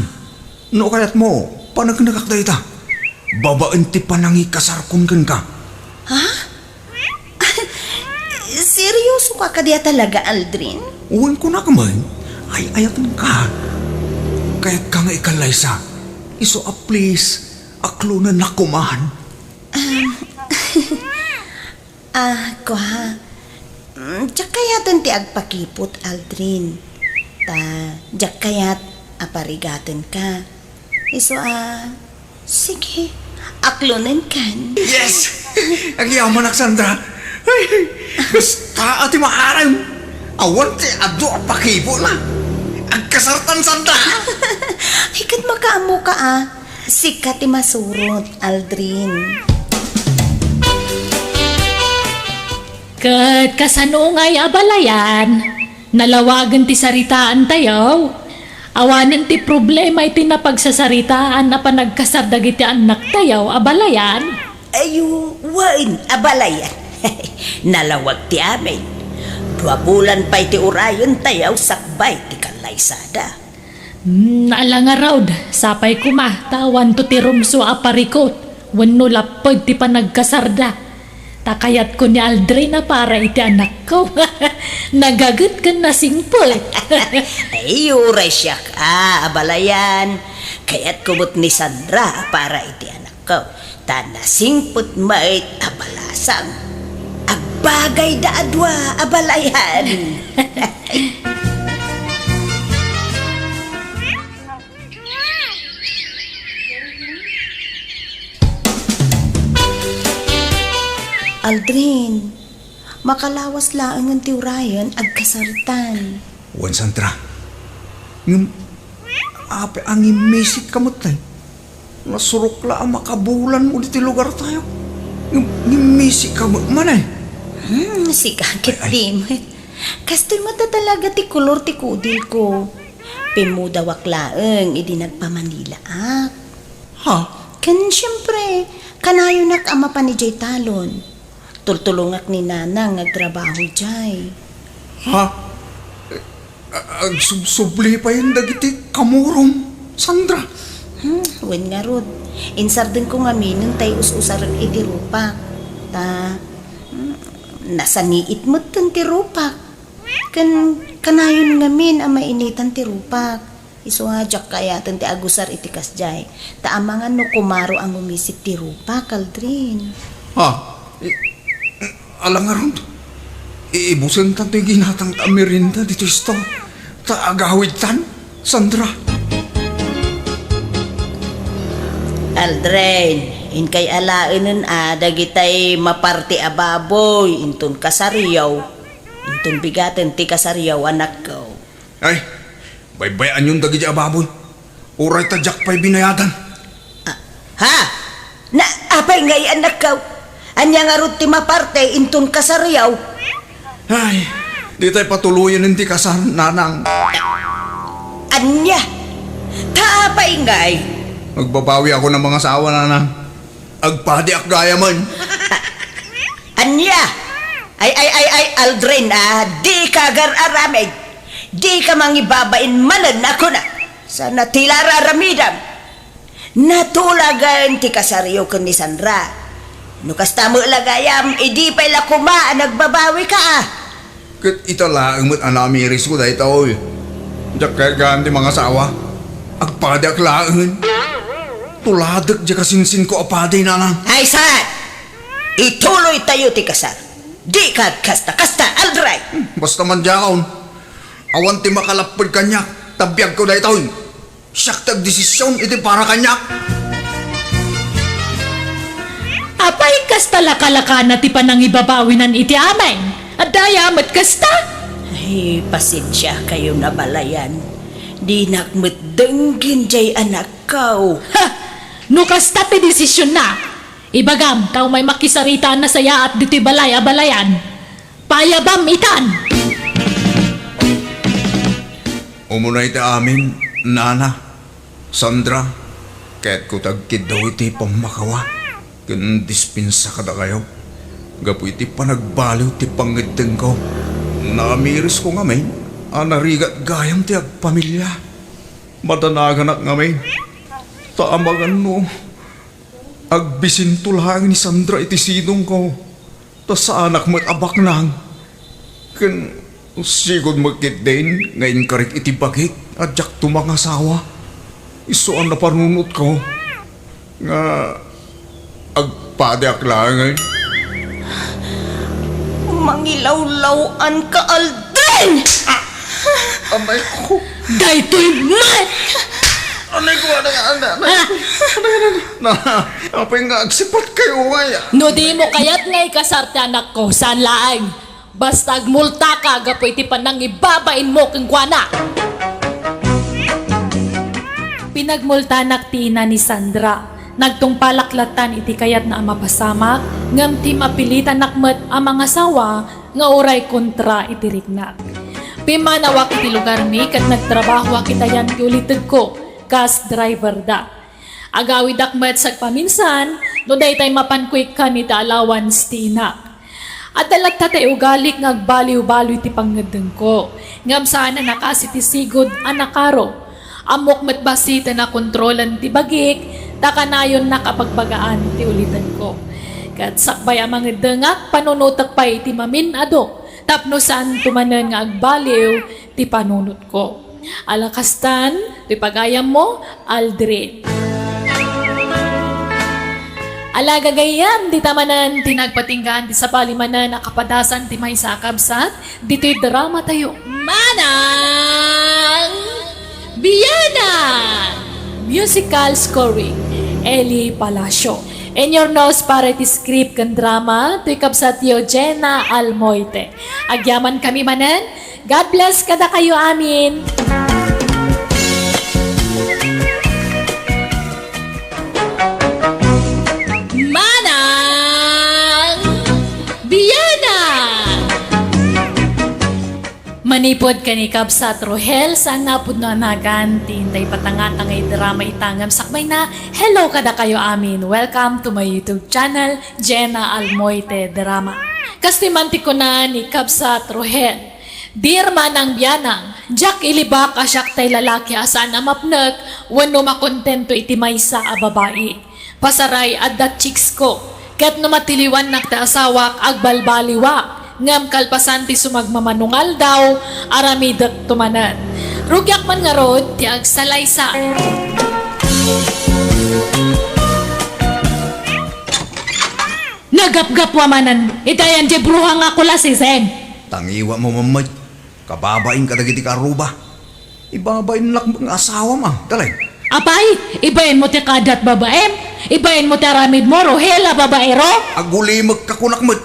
No kayatmo, paneknekak dayta. Babaen ti panangikasarkon kenka. Ha? Seryosoka kadi a talaga, Aldrin? Wen, kunak man, ay-ayatenka. Kayatka nga ikallaysa. Isu a please, aklonennak koman. Ah, kua. Mm, diak kayaten ti agpakiput, Aldrin. Ta, diak kayat a parigatenka. Isu a, sige, aklonenkan. Yes! Agyamanak, Sandra. Ay, basta a ti maaram. Awan ti adu a pakiputna. Agkasartan, Sandra. Ay, ket makaammoka a. Sika ti masurot, Aldrin. Ket kasano ngay, abalayan? Nalawagen ti saritaantayo. Awanen ti problema iti napagsasaritaan a panagkasar dagiti annaktayo, abalayan. Ayo, wen, abalayan. Nalawag ti amin. Dua bulan pay ti urayentayo sakbay ti kallaysada. Hmm, ala ngarud, sapay koma, ta awanto ti rumsua a parikut, wenno lapped ti panagkasarda. Ta kayatko ni Aldrin a para iti anakko. Nagaget ken nasingpet. Ay, uray siak a, abalayan. Kayatko met ni Sandra a para iti anakko. Ta nasingpet met a balasang. Agbagayda a dua, abalayan. Aldrin, makalawas laengen ti urayen agkasartan. Wen, Sandra. Ngem, apay a ngimmisikka met, tay? Nasurok la a makabulanmo ditoy lugartayo. Ngem, ngimmisikka met manen. Hmm, sika ket di met. Kastoy met a talaga ti kolor ti kudilko. Pimmudawak laeng idi nagpamanilaak. Ha? Ken siempre, kanayonak a mapan idiay talon. Tultulongak ni Nanang nga agtrabaho idiay. Ha? A-, agsubsubli payen dagiti kamurom, Sandra. Hmm, wen ngarud. Insardengko ngamin no tay us-usaren iti rupak. Ta, mm, nasaniit metten ti rupak. Ken kanayon ngamin a mainitan ti rupak. Isu a diak kaayaten ti agusar iti kasdiay. Ta amangan no kumaro a ngumisit ti rupak, Aldrin. Ah, i-, Ala ngarud, iibusentan toy ginatangta a merienda ditoy store. Ta agawidtan, Sandra. Aldrin, inkay alaenen a dagitay maparte a baboy inton kasariaw, inton bigaten ti kasariaw, anakko. Ay, baybay-anyon dagiti a baboy. Uray ta diak pay binayadan. Ah, ha? Na, apay ngay, anakko? Ania ngarud ti maparte inton kasariaw? Ay, ditay patuloyen ti kasar, nanang. Ania? Ta apay ngay? Agbabawi ako na mangasawa, nanang. Agpadiak gayamen. Ania? Ay, ay, ay, ay, Aldrin, ah, dika agar-aramid. Dika mangibabain manen a kuna. Sana ti la ar-aramidam. Natulagen ti kasariaw ken ni Sandra. No kasta met la gayam, idi pay la koma a nagbabawika, ah. Ket ita laeng met a namirisko daytoy. Diak kayat gaan ti mangasawa. Agpadiak laeng. Tuladek diay kasinsinko a padi, nanang. Ay, saan? Ituloytayo ti kasar. Dika agkasta-kasta, Aldrin. Hmm, basta man diakon. Awan ti makalapped kaniak, ta biagko daytoy. Siak ti agdesision iti para kaniak. Apay, kasta lakalakana ti panangibabawinan iti aming? Adda aya met kasta? Ay, pasensiakayon a balayan. Dinak met denggin diay anakko. Ha! No kasta ti desisionna, ibagam ta umay makisarita a nasayaat ditoy balay a balayan. Payabam itan! Umuna iti amin, Nana, Sandra, kayatko ti agkiddaw iti pammakawa ken dispensa kadakayo gapu iti panagbaliw ti pangngeddengko. Namirisko ngamin a narigat gayam ti agpamilia. Madanaganak ngamin, ta amangan no agbisinto laeng ni Sandra iti sidongko. Ta saanak met a baknang. Ken sigud met ketdin nga inkarik iti bagik a diakto mangasawa. Isu a napanunotko nga agpadiak laengen. Mangilawlaw-anka, Aldrin! Ah! Anay ko. Daytoy met! Anay ko, anay, anay, anay. Ah! Anay, anay. Na, apay nga agsipatkayo ngay? No dimo kayat nga ikasar ti anakko, saan laeng. Basta agmultaka gapu iti panangibabainmo kenkuana. Pinagmultanak ti ina ni Sandra. Nagtungpalak lattan iti kayatna a mapasamak, ngem ti mapilitanak met a mangasawa nga uray kontra iti riknak. Pimmanawak iti lugarmi ket nagtrabahoak iti ayan ti ulitegko, kas driverda. Agawidak met sagpaminsan no daytay mapanko ikkan iti allowance ti inak. Adda latta ti ugalik nga agbaliw-baliw iti pangngeddengko, ngem saan a nakasi ti sigud a nakaro. Ammok met bassit a nakontrolan ti bagik, ta kanayonnak a pagbagaan ti ulidenko. Ket sakbay a mangeddengak, panunotek pay iti mamin-adu tapno saanto manen nga agbaliw ti panunotko. Ala kastan, toy pagayammo, Aldrin. Ala gagayyem, dita manen ti nagpatinggaan ti sabali manen a kapadasan ti maysa a kabsat ditoy drama tayo. Manang Bianang! Musical scoring, Eli Palacio. Inyurnos para iti script ken drama, toy kabsatyo Jenna Almoite. Agyamankami manen, God bless kadakayo amin. Manang Bianang! Manipud ken ni Kabsat Rohel, saanna a pudno a nagan ti intay patangatangay drama ita ngem sakbayna, hello kadakayo amin. Welcome to my YouTube channel, Jenna Almoite Drama. Kastoy man ti kuna ni Kabsat Rohel, Dear Manang Bianang, diak ilibak a siak tay lalaki a saan a mapnek wenno makontento iti maysa a babai. Pasaray, adda chicks ko, ket no matiliwannak ti asawak, agbalbaliwak. Ngem kalpasan ti sumagmamano nga aldaw, aramidek to manen. Rugiak man ngarud ti agsalaysa. Nagapgapwa manen iti ayan diay bruha nga kulasisen. Tangiwa mo, Mamay. Kababain kadagiti karuba. Ibabainnak nga asawam, ah, Dalin. Apay, ibain mo ti kadat babaem? Ibain mo ti aramid mo, Rohel a babaero? Agulimek ka kunak met.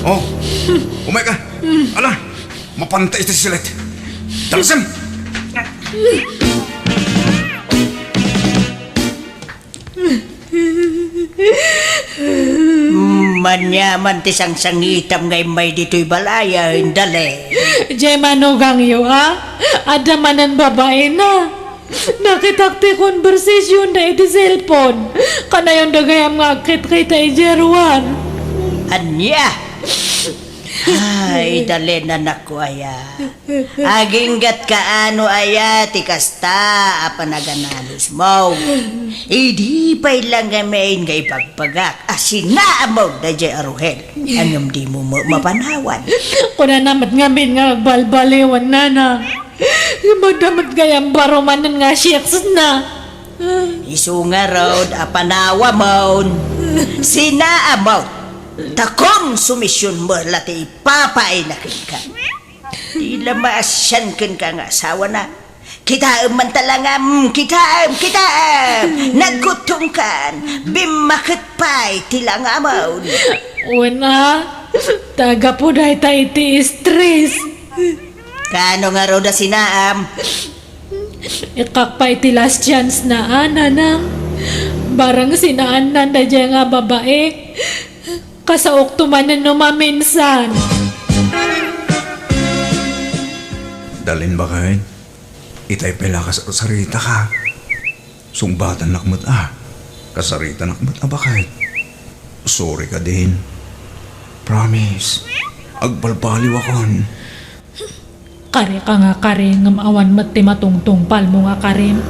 Oh, umay ka. Ala, mapanta iti silet. Dalsem. Maniaman ti sangsangitam nga immay ditoy balay, Dalin. Diay manugangyo, a? Adda manen babaina. Nakitak ti conversation da iti cellphone. Kanayon da gayam nga agkitkita idiay ruar. Ania? Ay, Dalin, anakko aya. Aginggat kaano aya ti kasta a panagananusmo. Idi pay la ngamin nga ibagbagak a sinaammo daydiay a Rohel a ngem dimo ma-, mapanawan. Kunana met ngamin nga agbalbaliwen, nana. Madamot gayam baro manen nga siksna. Isu ngarud a panawamon, sinaammo. Ta konsumision mo la ti ipapaina kenka. Di la maasian kenka nga asawana. Kitaem man ta langam, kitaem, kitaem! Nagkuttongkan, bimmaket pay ti langamon. Wen a, ta gapu dayta iti stress. Kaano ngarud a sinaam? Ikkak pay ti last chance na, a, nanang. Barang sinaannan daydiay nga babai. Kasaokto manen no maminsan. Dalin, baket, itay pay la kas-, kasaritaka. Sungbatannak met a. Kasaritanak met a, baket. Sorry ka, Din. Promise. Agbalbaliwakon. Kari ka nga kari, ngem awan met ti matungtungpalmo nga karim.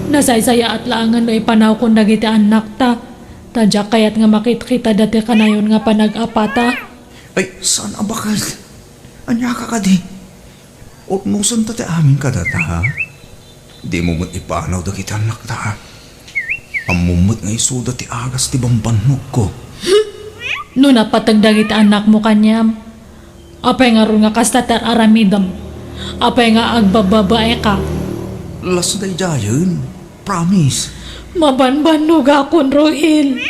Nasaysayaat laengen no ipanawkon dagiti annakta. Ta diak kayat nga makitkitada ti kanayon nga panag-apata. Ay, saan a baket? Ania ka kadi? Urnosenta ti amin kadata, ha? Dimo met ipanaw dagiti annakta, ha? Ammom met nga isuda ti agas ti bambannogko. No napateg dagiti annakmo kaniam, apay ngarud nga kasta ti ar-aramidem? Apay nga agbababaeka? Las daydiayen. Promise. Mabanbannogakon, Rohel.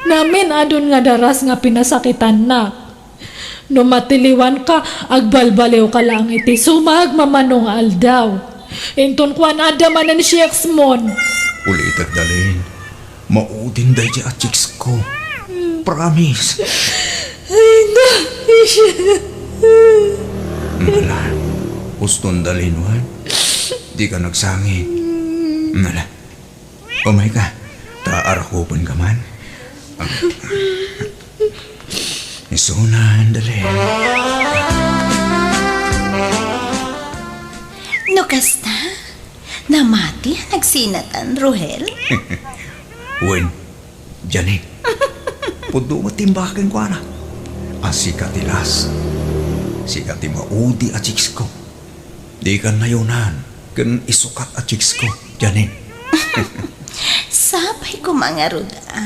Namin-adun nga daras nga pinasakitannak. No matiliwanka, agbalbaliwka laeng iti sumagmamano nga aldaw. Inton kuan, adda manen chicks mon. Ulitek, Dalin. Maudin daydiay a chicks ko. Promise. Ay, na, Isha. Mala, uston, Dalin, wen. Dika nagsangit. Mala. Umayka. Ta arakupenka man. Isunan, Dalin. No kasta, namati a nagsinatan, Rohel? Wen, Janine. Pudno met ti imbagak kenkuana. A sika ti las. Sika ti maudi a chicks ko. Dikan nayonan ken isukat a chicks ko, Janine. Sapay koma ngarud, a.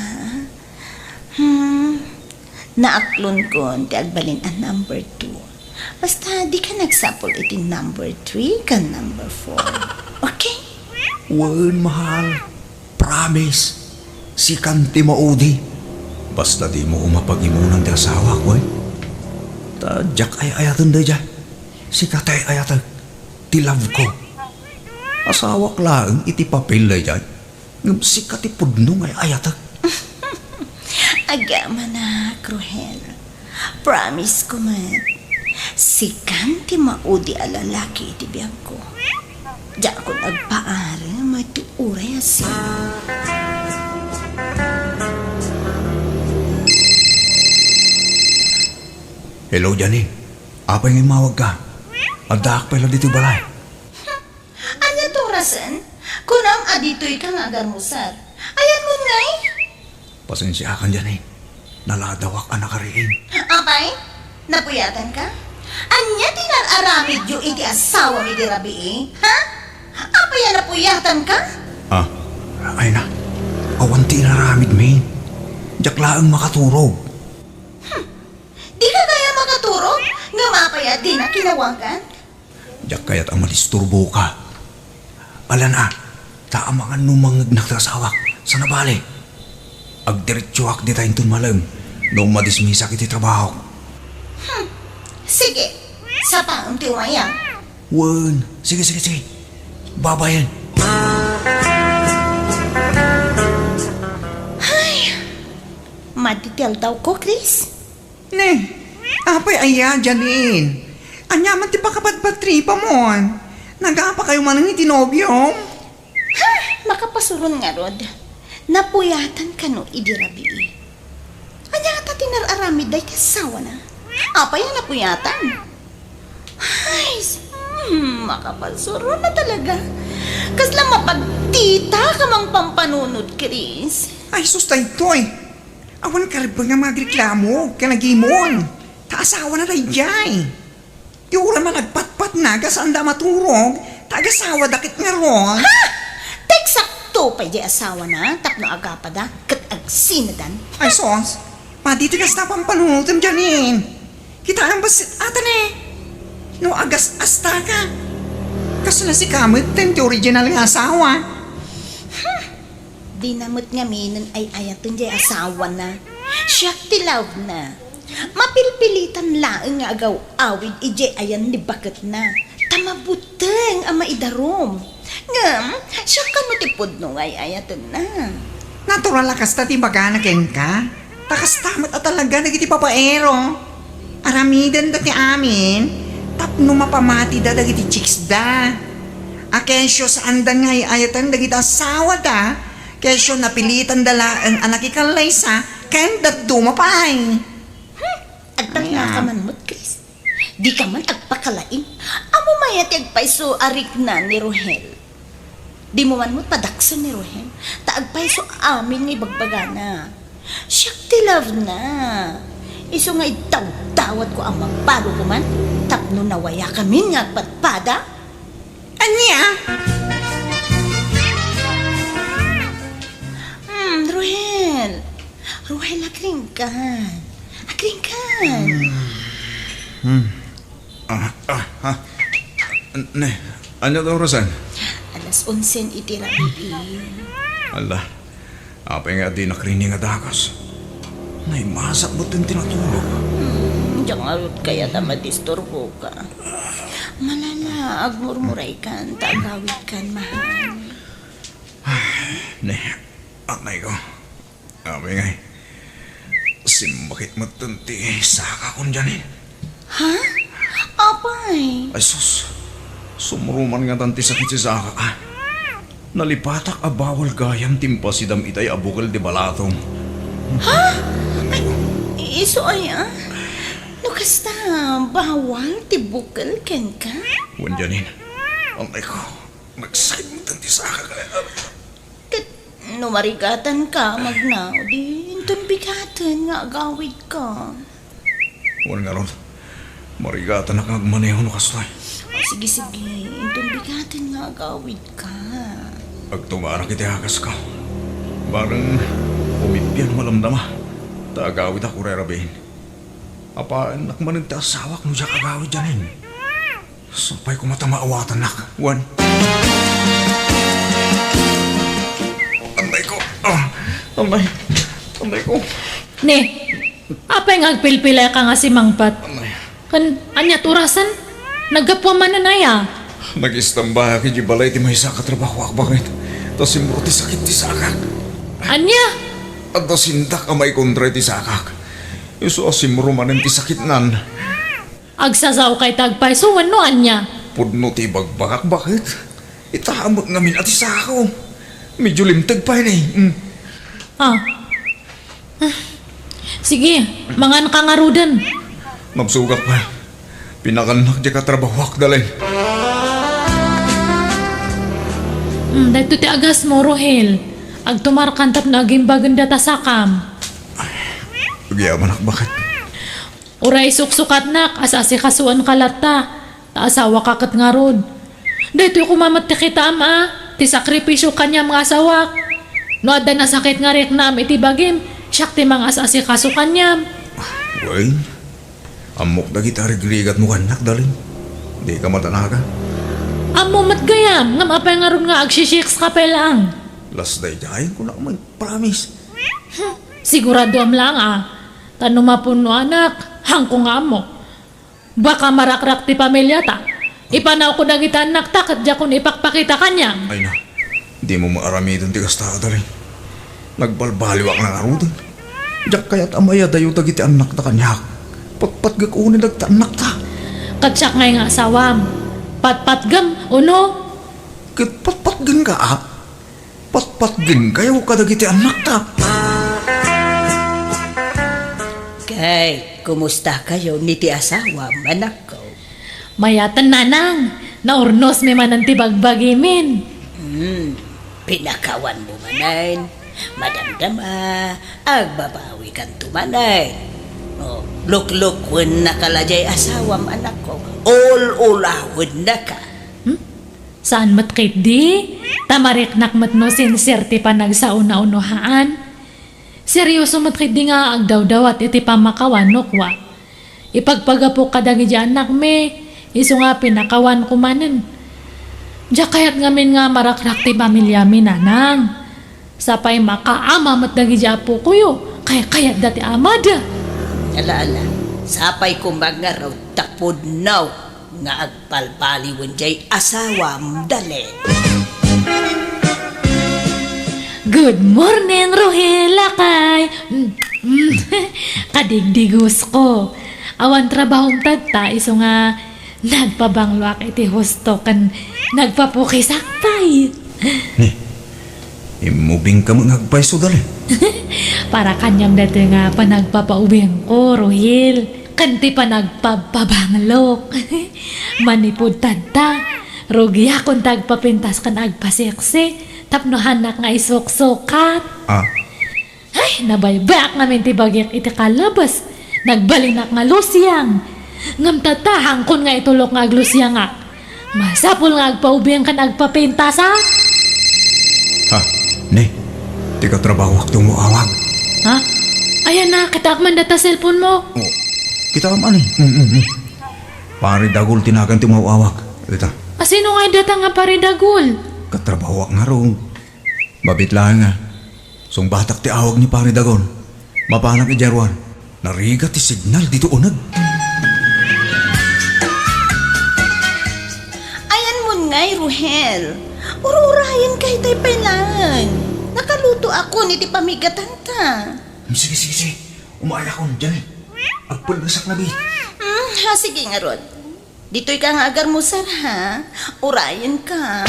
Hmm, naaklonkon ti agbalin a number two. Basta, dika nagsapul iti number three ken number four. Okay? Wen, mahal. Promise. Sikan ti maudi. Basta dimo koma pag-imunan ti asawak, wen. Ta diak ay-ayaten daydiay. Sika ti ay-ayatek. Ti love ko. Asawak laeng iti papel daydiay. Ngem sika ti pudno nga ay-ayatek. Agamanak, Rohel. Promise ko met, sikan ti maudi a lalaki iti biagko. Diakon agpaarem iti uray a sino. Hello, Janine. Apay nga immawagka? Addaak pay la ditoy balay. Ania ti orasen? Kunam a ditoyka nga agarmuser. Ayanmon ngay? Pasensiakan, Janine. Naladawak a nakariing. Apay? Napuyatanka? Ania ti nar-aramidyo iti asawam idi rabii? Ha? Apay a napuyatanka? Ah, ay na. Awan ti inaramidmi. Diak laeng makaturog. Hmm. Dika kaya makaturog? Ngem apay a dina kinawagan? Diak kayat a madisturboka. Alan a, ta amangan no mangngegnak ti asawak. Sana bale, agdiretsoak dita inton malem no madismisak iti trabahok. Hmm. Sige, sapaem ti umayam. Wen, sige, sige, sige. Babayen. Ay, madi ti aldawko, Chris. Ne, apay aya, Janine? Ania man ti pakapatpatripamon? Nagapakayo manen iti nobiom? Ha! Makapasuron ngarud. Napuyatan kano idi rabii. Ania ngata ti nar-aramid dayta asawana? Apay a napuyatan? Ay, s-, hmm, makapasuron na talaga. Kasla mapagtita ka mang pampanunot, Chris. Ay, sus, daytoy. Awan karibeng nga magreklamo ken agimon. Ta asawana daydiay. Ti uray man agpatpatna, gasaanda a maturog, ta agasawada ket ngarud. Ha! Eksakto pay diay asawana tapno agapada ket agsinadan. Ay, sos, madi ti kasta a pampanunotem, Janine. Kitaem bassit ata ne. No agas-asta ka. Kasla sika metten ti original nga asawa. Hmm. Dina met ngamin ay-ayaten diay asawana. Siak ti love na. Mapilpilitan laeng nga agaw-awid idiay ayan ni baketna. Ta mabuteng a maidarum. Ngem, siak kano ti pudno nga ay-ayatenna. Natural a kasta ti ibagana kenka. Ta kasta met a talaga dagiti babaero. Aramidenda ti amin tapno mapamatida dagiti chicksda. A kesyo saanda nga ay-ayaten dagiti asawada, kesyo napilitanda laeng a nakikallaysa ken dadduma pay. Hmm, agtatnaka man met, Chris. Dika man agpakalaing. Ammom aya ti agpayso a rikna ni Rohel? Dimo man met padaksen ni Rohel, ta agpayso amin nga ibagbagana. Siak ti love na. Isu nga idawdawatko a mabalo koma tapno nawayakamin nga agpadpada. Ania? Hmm, Rohel. Rohel, agringgan. Agringgan. Hmm. Ah, ah, ah. Ne, ania ti orasen? Alas onse iti rabii. Ala, apay nga dinak rikna nga dagus? Naimasak met ti natulog. Hmm, diak ngarud kayat a madisturboka. Malala, agmurmuraykan, ta agawidkan, mahal. Ah, ne, anay ko. Apay ngay, simbakit metten ti sakakon, Janine. Ha? Apay? Ay sus, sumruman ngatan ti sakit ti sakak, a. Nalipatak a bawal gayam ti impasidam itay a bukel ti balatom. Ha? Ay, isu aya? No kasta, bawal ti bukel kenka? Wen, Janine. Anay ko, nagsakit metten ti sakak. Ket no marigatanka, Magna, di inton bigaten nga agawidka. Wen ngarud, marigatanak nga agmaneho no kastoy. Ah, sige, sige, inton bigaten nga agawidka. Agtugarak iti akasko. Bareng umippian malamdama, ta agawidak uray rabiin. Apaennak manen ti asawak no diak agawid, Janine. Sapay koma ta maawatannak, wen. Anay ko. Ah, anay. Anay ko. Ne, apay nga agpilpileka nga simangpet? Anay. Ken, ania ti orasen? Naggapuam manen aya? Nagistamba idiay balay ti maysa a katrabahoak, baket ta simro ti sakit ti sakak. Ania? Adda sindak a maikontra iti sakak. Isu a simro manen ti sakitnan. Agsasaokay ta agpayso wenno ania? Pudno ti ibagbagak, baket. Itaem met ngamin a ti sako. Medyo limteg pay ne. Mm. Ah. Ah. Sige, manganka ngaruden. Nabsogak pay. Pinakannak diay katrabahoak, Dalen. Hmm, daytoy ti agasmo, Rohel. Agtumarkan tapno agimbagenda ta sakam. Agyamanak, baket. Uray suksukatnak, as-asikasuanka latta, ta asawaka ket ngarud. Daytoy koma met ti kitaem a, ti sakripisio kaniam nga asawak. No adda nasakit nga riknaem iti bagim, siak ti mangas-asikaso kaniam. Wen, ammok dagiti arigrigatmo kaniak, Dalen. Dika madanagan. Ammom met gayam, ngem apay ngarud nga agsisiks ka pay laeng? Las daydiay, kunak met, promise. Hmm, siguradoam laeng a, ta no mapunnoanak, haanko nga ammo. Baka marakrak ti pamiliata. Ipanawko dagiti annakta ket diakon ipakpakita kaniam. Ay na, dimo maaramiden ti kasta, Dalen. Nagbalbaliwak la ngaruden. Diak kayat a mayadayo dagiti annakta kaniak. Patpatgek unay dagiti annakta. Ket siak ngay nga asawam. Patpatgem, uno? Ket patpatgenka, a? Patpatgenkayo kadagiti annakta. Kay, kumustakayo ni ti asawam, anakko? Mayaten, nanang. Naurnosmi manen ti bagbagimin. Hmm, pinakawanmo manen. Madamdama, agbabawikanto manen. O, luklukennaka la diay asawam, anakko. Ul-ulawennaka. Hmm? Saan met ketdi? Ta mariknak met no sincere ti panagsao no haan. Serioso met ketdi nga agdawdawat iti pammakawan no kua. Ipagpagapok kadagiti annakmi, isu nga pinakawanko manen. Diak kayat ngamin nga marakrak ti pamiliami, nanang. Sapay makaama met dagiti apokoyo, kaykayatda ti amada. Ala, ala, sapay koma ngarud ta pudno nga agbalbaliwen diay asawam, Dalen. Good morning, Rohel, lakay. Mm, mm. Kadigdigosko. Awan trabahom tatta, isu nga nagpabangloak iti husto ken nagpapukisak pay. Ni, immubingka met nga agpayso, Dalen. Para kaniam daytoy nga panagpapaubingko, Rohel, ken ti panagpapabanglok. Manipud tatta, rugiakon ti agpapintas ken agpaseksi tapno haannak nga isuksukat. Ah. Ay, nabaybayak ngamin ti bagik iti kalabas. Nagbalinak nga lusiang. Ngem tatta, haankon nga itulok nga aglusiangak. Masapul nga agpaubing ken agpapintas, a? Ha? Ne, ti katrabahoak ti umaw-awag. Ha? Ayan na, kitaak man data cellphone mo. Oh, kitaam ani? Mm, mm, mm. Pare Dagul ti nagan ti umaw-awag. Dita. A, sino nga data nga Pare Dagul? Katrabahoak ngarud. Mabit laeng a, sungbatak ti awag ni Pare Dagul. Mapanak idiay ruar. Narigat ti signal ditoy uneg. Ayanmon ngay, Rohel. Ur-urayenka itay pay laeng. Nakalutoakon iti pamigatanta. Hmm, sige, sige, sige. Umayakon, Janine. Agpellesak labi. Hmm, ha, sige ngarud. Ditoyka nga agarmusar, ha? Urayenka.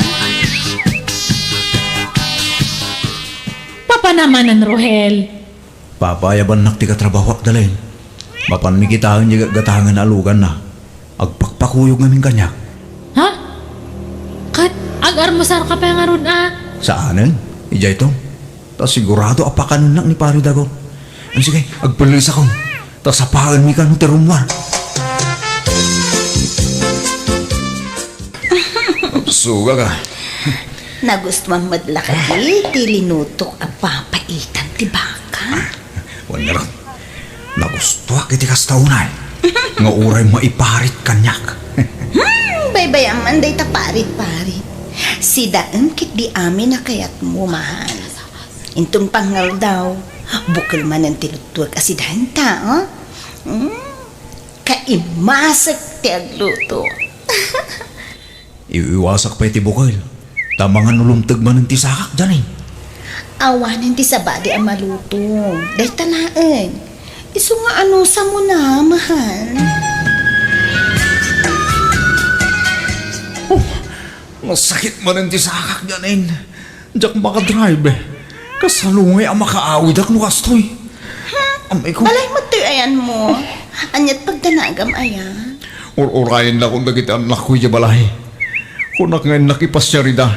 Papa namanen, Rohel. Papa, ayabannak ti katrabahoak, Dalen. Mapanmi kitaen diay gatgatangen a luganna. Agpakpakuyog ngamin kaniak. Ha? Ket agarmusarka pay ngarud a? Saanen. Idiayto. Ta sigurado a pakanennak ni Pare Dagul. Ay, sige, agpellisakon. Ta sapaenmi kano ti rummuar. Sugak a. Nagustuam met la kadi ti linutok a papaitan ti baka? Wen ngarud, nagustuak iti kasta unay nga uray maiparit kaniak. Hmm, baybay-am man dayta parit-parit. Sidaem ketdi amin a kayatmo, mahal. Inton pangngaldaw, bukel manen ti luttuek a sidaenta, oh? Mm, kaimasek ti agluto. Iwiwasak pay ti bukel, ta mangan no lumteg manen ti sakak, Janine. Awanen ti sabali a maluto. Dayta laeng. Isu nga anusamona, mahal. Oh, nasakit manen ti sakak, Janine. Diak makadrive. Kasalungay a makaawidak no kastoy. Hmm? Amay ko. Balay met toy ayanmo. Ania't pagdanagam aya? Ur-urayen lakon dagiti annakko idiay balay. Kunak nga innak ipasiar ida.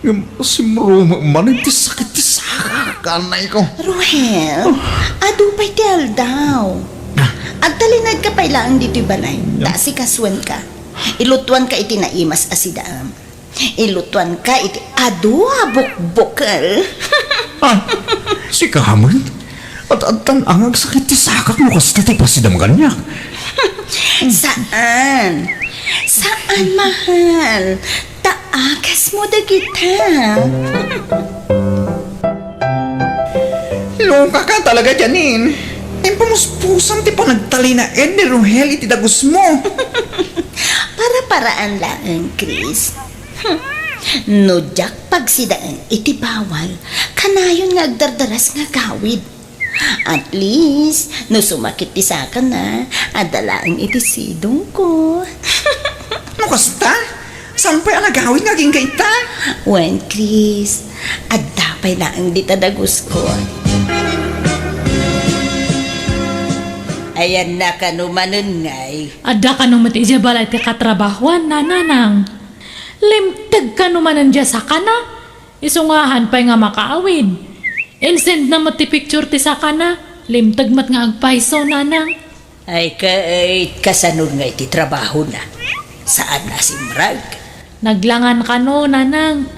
Ngem simrumem manen ti sakit ti sakak, anayko. Ruhel, adu pay ti aldaw. Ah. Agtalinaedka pay laeng ditoy balay. Yeah. Ta asikasuenka. Ilutuanka iti naimas a sidaam. Ilutuanka iti adu a bukbukel. Ah, sika met? At adtan a nga agsakit ti sakak no kasta ti pasidam kaniak. Saan. Saan, mahal. Ta agasmo dagita. Lokaka talaga, Janine. Impamuspusam ti panagtalinaed ni Rohel iti dagusmo. Para-paraan laeng, Chris. Hmm. No diak pagsidaen iti bawal, kanayon nga agdardaras nga agawid. At least, no sumakit ti sakana, adda laeng iti sidongko. No kasta, saan pay a nagawid nga agingga ita? Wen, Chris, adda pay laeng dita dagusko. Ayanna kano manen ngay? Adda kano met idiay balay ti katrabahuanna, nanang. Limteg kano manen diay sakana? Isu nga haan pay nga makaawid. Insendna met ti picture ti sakana. Limteg met nga agpayso, nanang. Ay, ket kasano ngay ti trabahona? Saan a simrag? Naglangan kano, nanang.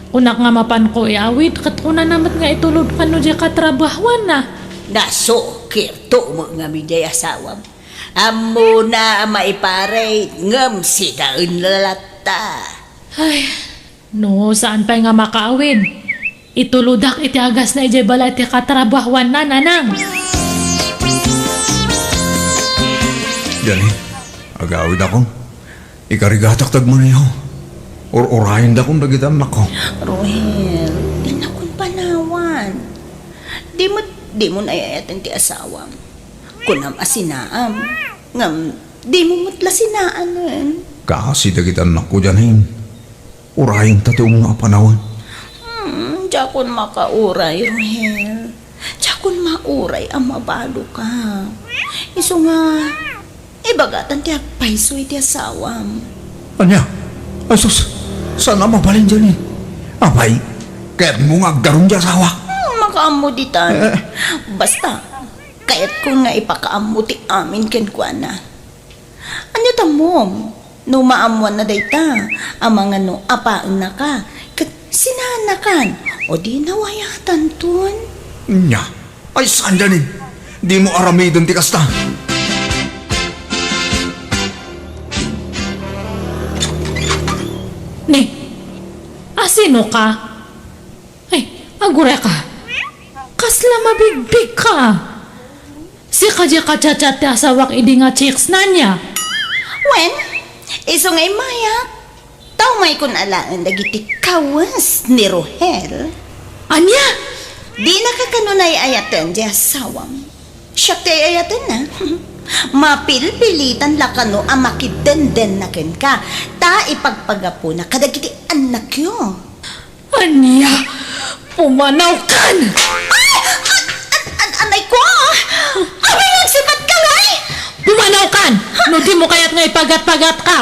Kunak nga mapanko iawid, ket kunana met nga itulod kano diay katrabahuanna. Nasukirto met ngamin diay asawam. Ammona a maiparit, ngem sidaenna latta. Ay, no, saan pay nga makaawid. Itulodak iti agasna idiay balay ti katrabahuanna, nanang. Janine, agawidakon. Ikarigatak ti agmaneho. Ur-urayendakon dagiti annakko. Rohel, dinakon panawan. Di met, dimon ay-ayaten ti asawam. Kunam a sinaam, ngem dimo met la sinaanen. Kaasi dagiti annakko, Janine. Urayenta ti umno a panawen. Hmm, diakon makauray, Rohel. Diakon mauray a mabaloka. Isu nga, ibagatan ti agpayso iti asawam. Ania? Ay sus, saan a mabalin, Janine? Apay, kayatmo nga agdarum ti asawak? Hmm, makaammo ditan. Eh. Basta, kayatko nga ipakaammo ti amin kenkuana. Ania ta ammom? No maammoanna dayta, amangan no apaennaka, ket sinaannakan, o di nawayatanton? Nya, ay saan, Janine? Dimo aramiden ti kasta. Ni, asino ka? Ay, agureka. Kasla mabigbigka. Sika diay ka-chat-chat ti asawak idi nga chicks na ania? Wen, isu nga immayak. Ta umaykon alaen dagiti kawes ni Rohel. Ania? Dinaka kano ay-ayaten diay asawam. Siak ti ay-ayatenna. Mapilpilitan la kano a makiddendenna kenka, ta ipagpagapuna kadagiti annakyo. Ania? Pumanawkan! Ay! An-, an-, an-, anay ko! Apay nga agsipatka, ngay? Pumanawkan! No dimo kayat nga ipagat-pagatka,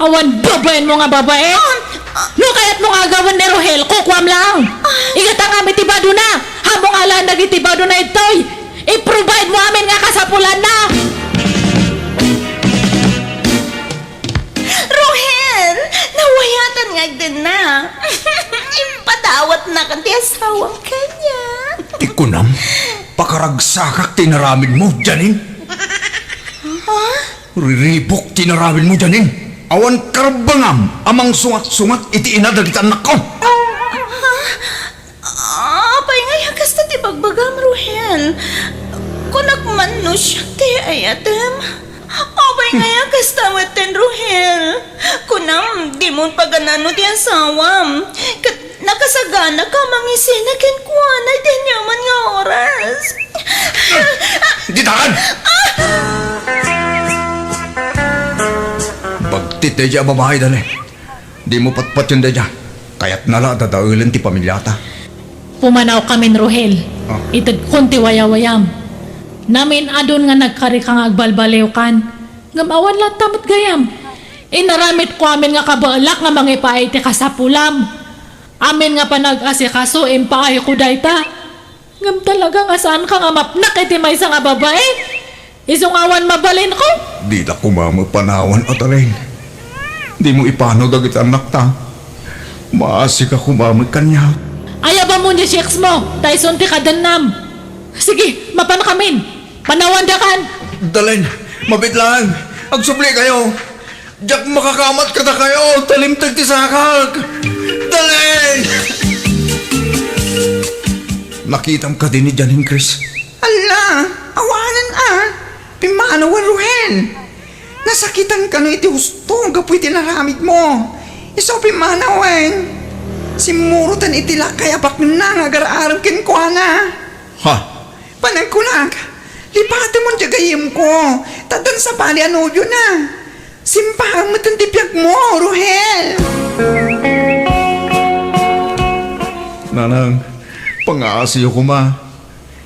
awan babaenmo nga babae? Ah, ah. No kayatmo nga agawen ni Rohel, kukuam lang. Ah. Igatangam iti badona. Ammom alaen dagiti badona ditoy. I-provide mo amin nga kasapulanna. Rohel, nawayatan nga agdenna. Impadawatnakan ti asawam kaniak. Ti kunam, pakaragsakak ti inaramidmo, Janine. Ha? Riribuk ti inaramidmo, Janine. Awan karbengam a mangsungat-sungat iti ina dagiti annakko. Ha? Apay nga aya kasta ti bagbagam, Rohel? Kunak man no siak ti ayatem. Apay nga aya kasta metten, Rohel? Kunam, dimon paganano ti asawam. Ket nakasaganaka a mangisina kenkuana iti aniaman nga oras. Ditan! Bagtit daydiay a babai, Dani. Dimo patpatien daydiay. Kayatna la a dadaelen ti pamiliata. Pumanawkamin, Rohel. Ah. Itedkon ti wayawayam. Namin-adun nga nagkarika nga agbalbaliwkan, ngem awan latta met gayam. Inaramidko amin nga kabaelak nga mangipaay iti kasapulam. Amin nga panag-asikaso, impaayko dayta. Ngem talaga nga saanka nga mapnak iti maysa nga babai? Isu nga awan mabalinko? Dita koma mapanawan, Adalin. Dimo ipanaw dagiti annakta. Maasika koma met kaniak. Ayabam mo ni Shakes mo, ta isun ti kadennam. Sige, mapankamin. Panawandakan. Adalin, mabiit laeng. Agsubli kayo. Diak makakamat kadakayo, ta limteg ti sakak. Adalin! Nakitam kadi ni Janine, Chris? Alla, awanen a. Pimmanawen, Ruhel. Nasakitan kano iti husto gapu iti naramidmo. Isu pimmanawen. Simmuroten iti lakay a bakna nga agar-arem kenkuana. Ha? Panagkunak, lipatemon diay gayyemko, ta addan sabali a nobiona. Simpaam met ti biagmo, Ruhel. Nanang, pangaasiyo koma.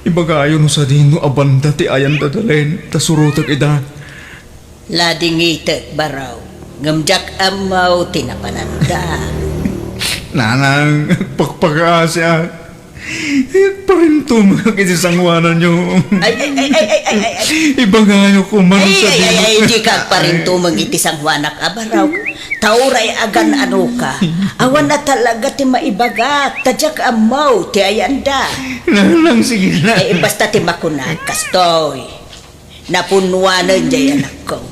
Ibagayo no sadino a banda ti ayan da Adalin, ta surotek ida. Ladingitek, baro. Ngem diak ammo ti napananda. Nanang, pakpakaasiak. Parintumengak iti sangoananyo. Ay, ay, ay, ay, ay, ay, ay, ay. Ibagayo koma no sadino. Ay, ay, ay, ay, dika agparintumeng iti sangoanak a baro. Ta uray agan-anoka. Awan a talaga ti maibagak, ta diak ammo ti ayanda. Nanang, sige na. Ay, basta ti makunak, kastoy. Napunnuanen diay anakko.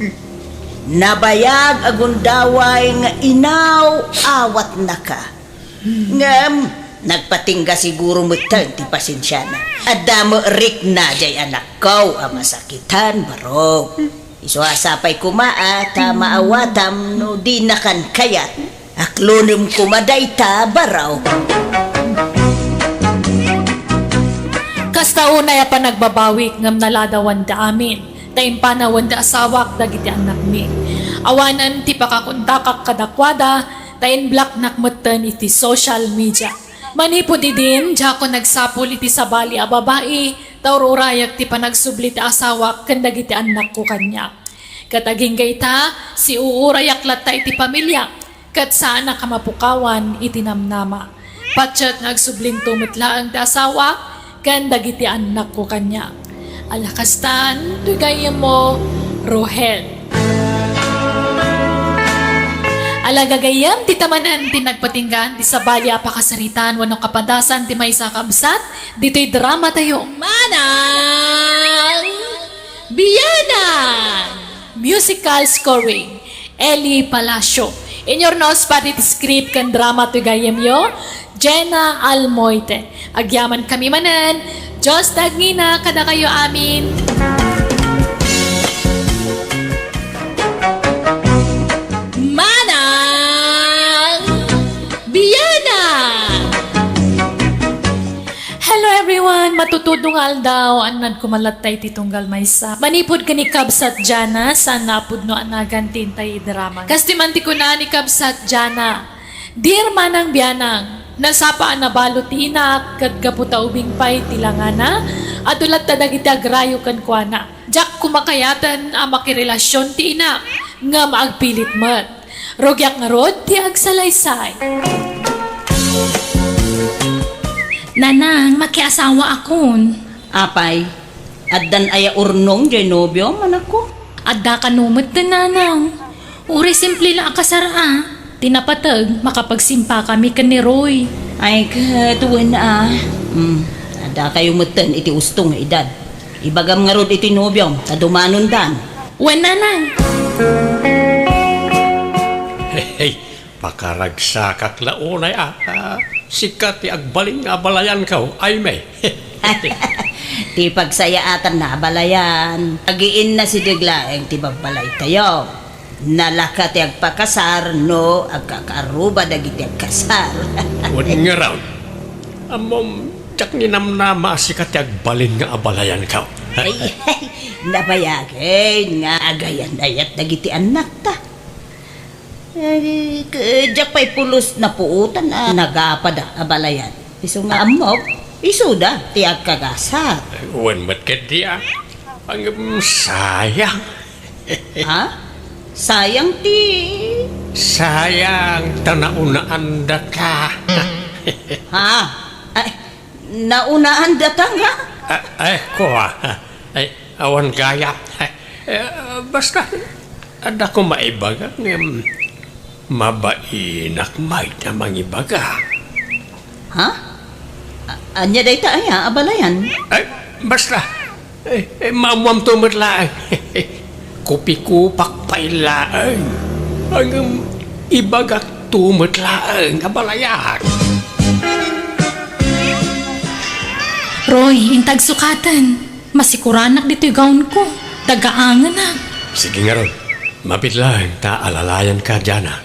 Nabayag a gundaway nga inaw-awatnaka. Ngem nagpatingga siguro metten ti pasensiana. Adda met rikna diay anakko a masakitan, baro. Isu a sapay koma a ta maawatam no dinakan kayat. Aklonem koma dayta, baro. Kasta unay a panagbabawik ngem naladawan da amin, ta impanawen da asawak dagiti annakmi. Awanen ti pakakontakak kadakuada, ta inblocknak metten iti social media. Manipud idin, diakon nagsapul iti sabali a babai, ta ur-urayak ti panagsubli ti asawak ken dagiti annakko kaniak. Ket agingga ita, siuurayak latta iti pamiliak, ket saanak a mapukawan iti namnama. Patiek nga agsublinto met laeng ti asawak ken dagiti annakko kaniak. Ala kastan, ti gayyemmo, Rohel. Ala gagayyem, dita manen ti nagpatinggaan ti sabali a pakasaritaan wenno kapadasan ti maysa a kabsat ditoy dramatayo. Manang Bianang! Musical scoring, Eli Palacio. Inyurnos padi ti script ken drama ti gayyemyo, Jenna Almoite. Agyaman kami manen, Dios ti agngina kadakayo amin. Manang Bianang! Hello everyone! Matutudong nga aldaw, annad koma latta iti tunggal maysa. Manipud ken ni Kabsat Jana, saan nga a pudno a nagan ti intay drama. Kastoy man ti kuna ni Kabsat Jana, "Dear Manang Bianang, nasapa a nabalud ti inak, ket gapu ta ubing pay ti langana, adu latta dagiti agrayo kenkuana. Diak koma kayaten a makirelasion ti inak, ngem agpilit met. Rugiak ngarud ti agsalaysay." Nanang, makiasawaakon. Apay, addan aya urnong diay nobiom, anakko? Adda kano metten, nanang. Uray simple la a kasar a. Ti napateg, makapagsimpakami ken ni Roy. Ay, ket wen a. Hmm, adda kayo metten iti usto nga edad. Ibagam ngarud iti nobiom, ta dumanondan. Wen, nanang. Hey, hey, pakaragsakak la unay a. Ah, sika ti agbalin nga abalayanko, Aimee. Ti pagsayaatanna abalayan, agiinna sideg laeng ti babbalaytayo. Nalaka ti agpakasar no agkakaarruba dagiti agkasar. Wen ngarud, ammom, diak ninamnama a sika ti agbalin nga abalayanko. Ay, ay, nabayagen nga agayan-ayat dagiti annakta. Ay, k-, diak pay pulos napuotan a nagapada a balayan. Isu nga ammok, isuda ti agkagasat. Wen met ketdi a. Ngem sayang. Ha? Sayang ti Sayang ta naunaandata. Ha? Ay, naunaandata nga? Ah, ay, kua. Ay, awan gayam. Eh, basta, adda ko maibaga ngem mabainak met a mangibaga. Ha? A-, ania dayta aya a balayan? Ay, basta. Eh, eh, maammoamto met laeng. Kupikupak pay laeng. Ngem ibagakto met laeng a balayan. Roy, intag sukaten. Masikuranak ditoy gawnko. Tagaangenak. Sige ngarud. Mabiit laeng ta alalayanka, Jana.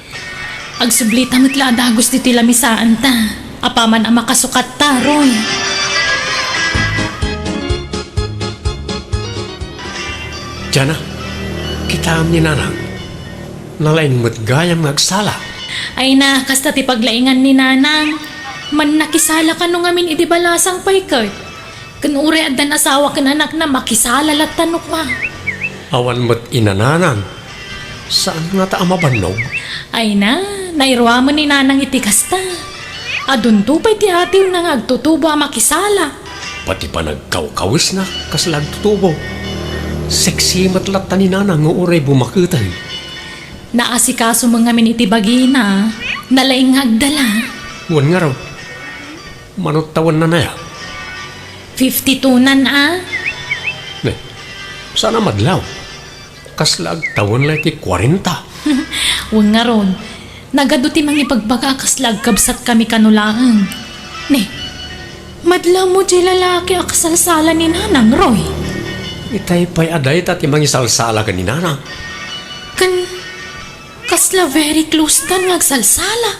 Agsublita met la a dagus ditoy lamisaanta. Apaman a makasukatta, Roy. Jana, kitaem ni Nanang. Nalaing met gayam nga agsala. Ay na, kasta ti paglaingan ni Nanang. Mannakisala kano ngamin idi balasang pay ket. Ken uray addan asawa ken anakna, makisala latta no kua. Awan met inananan. Saan ngata a mabannog? Ay na, nairuamen ni Nanang iti kasta. Adunto pay ti atiwna nga agtutubo a makisala. Pati panagkawkawisna, kasla agtutubo. Sexy met latta ni Nanang nga uray bumaketen. Naasikaso met ngamin iti bagina, nalaing nga agdala. Wen ngarud, mano tawenna aya? Fifty-two nan a. Ne, saan a madlaw? Kasla agtawen la iti kwarenta. Wen ngarud, nagadu ti mangibagbaga a kasla agkabsatkami kano laeng. Ne, madlaw mo diay lalaki a kasalsala ni Nanang, Roy? Itay pay a dayta ti mangisalsala ken ni Nanang. Ken kasla very close dan nga agsalsala.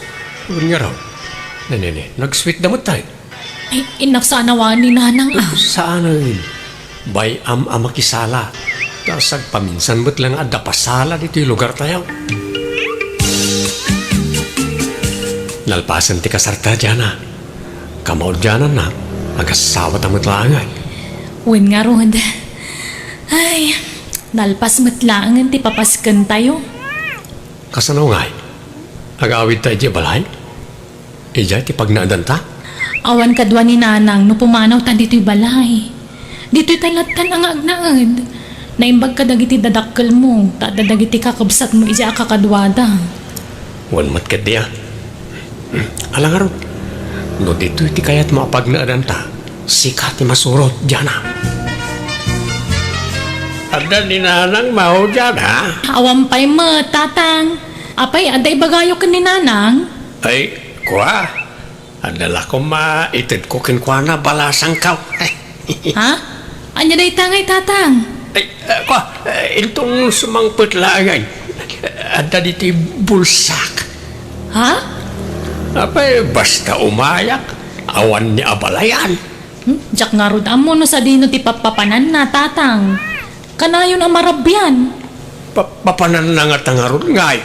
Wen ngarud, ne, ne, ne, nag-sweet da met tay. Ay, innak saan a waan ni Nanang a. Saanen. Bay-am a makisala. Ta sagpaminsan met la nga adda pasala ditoy lugartayo. Nalpasen ti kasarta, Jana. Kamaudiananna, agasawata met laengen. Wen ngarud. Ay, nalpas met laengen ti papaskentayo. Kasano ngay? Agawidta idiay balay? Idiay ti pagnaedanta? Awan kadua ni Nanang no pumanawta ditoy balay. Ditoyta lattan a nga agnaed. Naimbag kadagiti dadakkelmo, ta adda dagiti kakabsatmo idiay a kakaduada. Wen met ketdi a. Ala ngarud, no ditoy ti kayatmo a pagnaedanta, sika ti masurot, Jana. Adda ni Nanang maudian, ha? Awan pay met, Tatang. Apay, adda ibagayo ken ni Nanang? Ay, kua, adda la koma itedko kenkuana balasangko. Ha? Ania dayta ngay, Tatang? Ay, ah, kua, ah, inton sumangpet laeng, adda ditoy bulsak. Ha? Apay, basta umayak, awan ni abalayan. Hmm? Diak ngarud ammo no sadino ti pappapananna, Tatang. Kanayon a marabian. Pa-, papananna ngata ngarud ngay.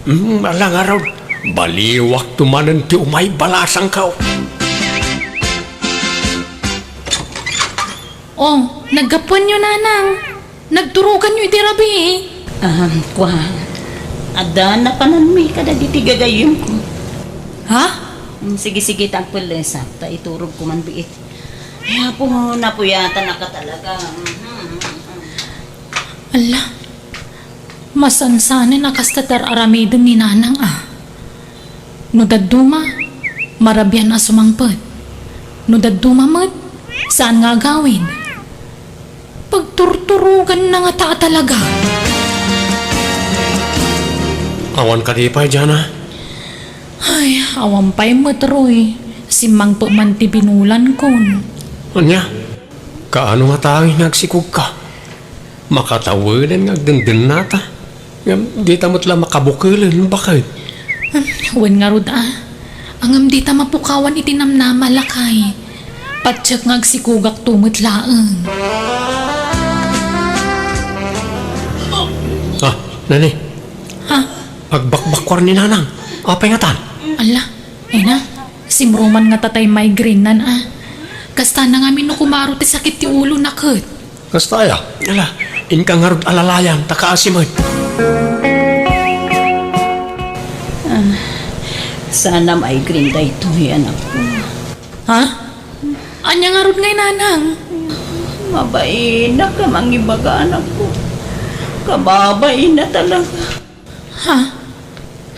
Hmm, ala ngarud. Baliwakto manen ti umay balasangko. Oh, naggapuanyo, Nanang. Nagturoganyo iti rabii. Ah, kua. Adda napananmi kadagiti gagayyemko. Ha? Mm, sige, sige, ta agpellesak, ta iturogko man biit. Ay, Apo, napuyatanaka talaga. Mhm. Ala, masansanen a kasta ti ar-aramiden ni Nanang a. No dadduma, marabian a sumangpet. No dadduma met, saan nga agawid. Pagturturoganna ngata a talaga. Awan kadi pay, Jana? Ay, awan pay met, Roy. Simmangpet man ti binulankon. Ania? Kaano nga tangis nga agsikogka? Makataweden nga agdendennata. Ngem dita met la makabukelen, baket. Hmm, wen ngarud a. Ngem dita mapukawan iti namnama, lakay. Patiek nga agsikogakto met laeng. Ah, nani? Ha? Agbakbakkuar ni Nanang. Apay ngatan? Ala, ina, simruman ngata tay migraine nan a. Kasta na ngamin no kumaro ti sakit ti ulona ket. Kasta aya? Ala, inka ngarud alalayam, ta kaasi met. Ah, sana migraine daytoy, anakko. Ha? Ania ngarud ngay, nanang? Mabainak a mangibaga, anakko. Kababain na talaga. Ha?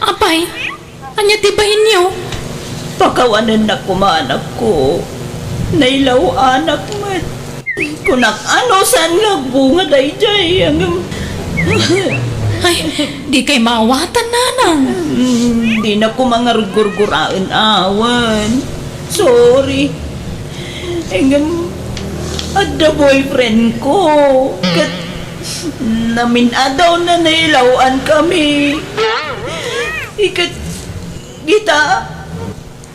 Apay, ania ti bainyo? Pakawanennak koma, anakko. Nailaw-anak met. Kunak, ano saan nga agbunga daydiay, ngem. Ay, di kay maawatan, nanang. Hmm, dinak koma ngarud gurguraen awan. Sorry. Ngem, adda boyfriend ko. Ket namin-adaw na nailaw-ankami. Iket ita,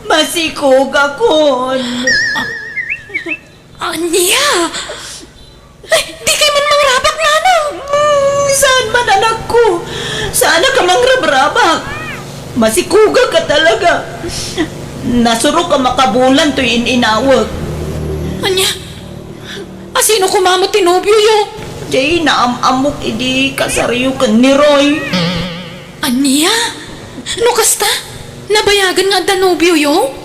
masikogakon. Ania? Ay, di kay man mangrabak, nanang! Hmm, saan man, anakko? Saan ka mangrabrabak? Masikogak ka talaga. Nasurok a makabulan toy in-inawek. Ania? Asino koma met ti nobioyo? Jay, naam-ammok idi kasaryo ken ni Roy. Ania? No kasta, nabayagen nga adda nobioyo?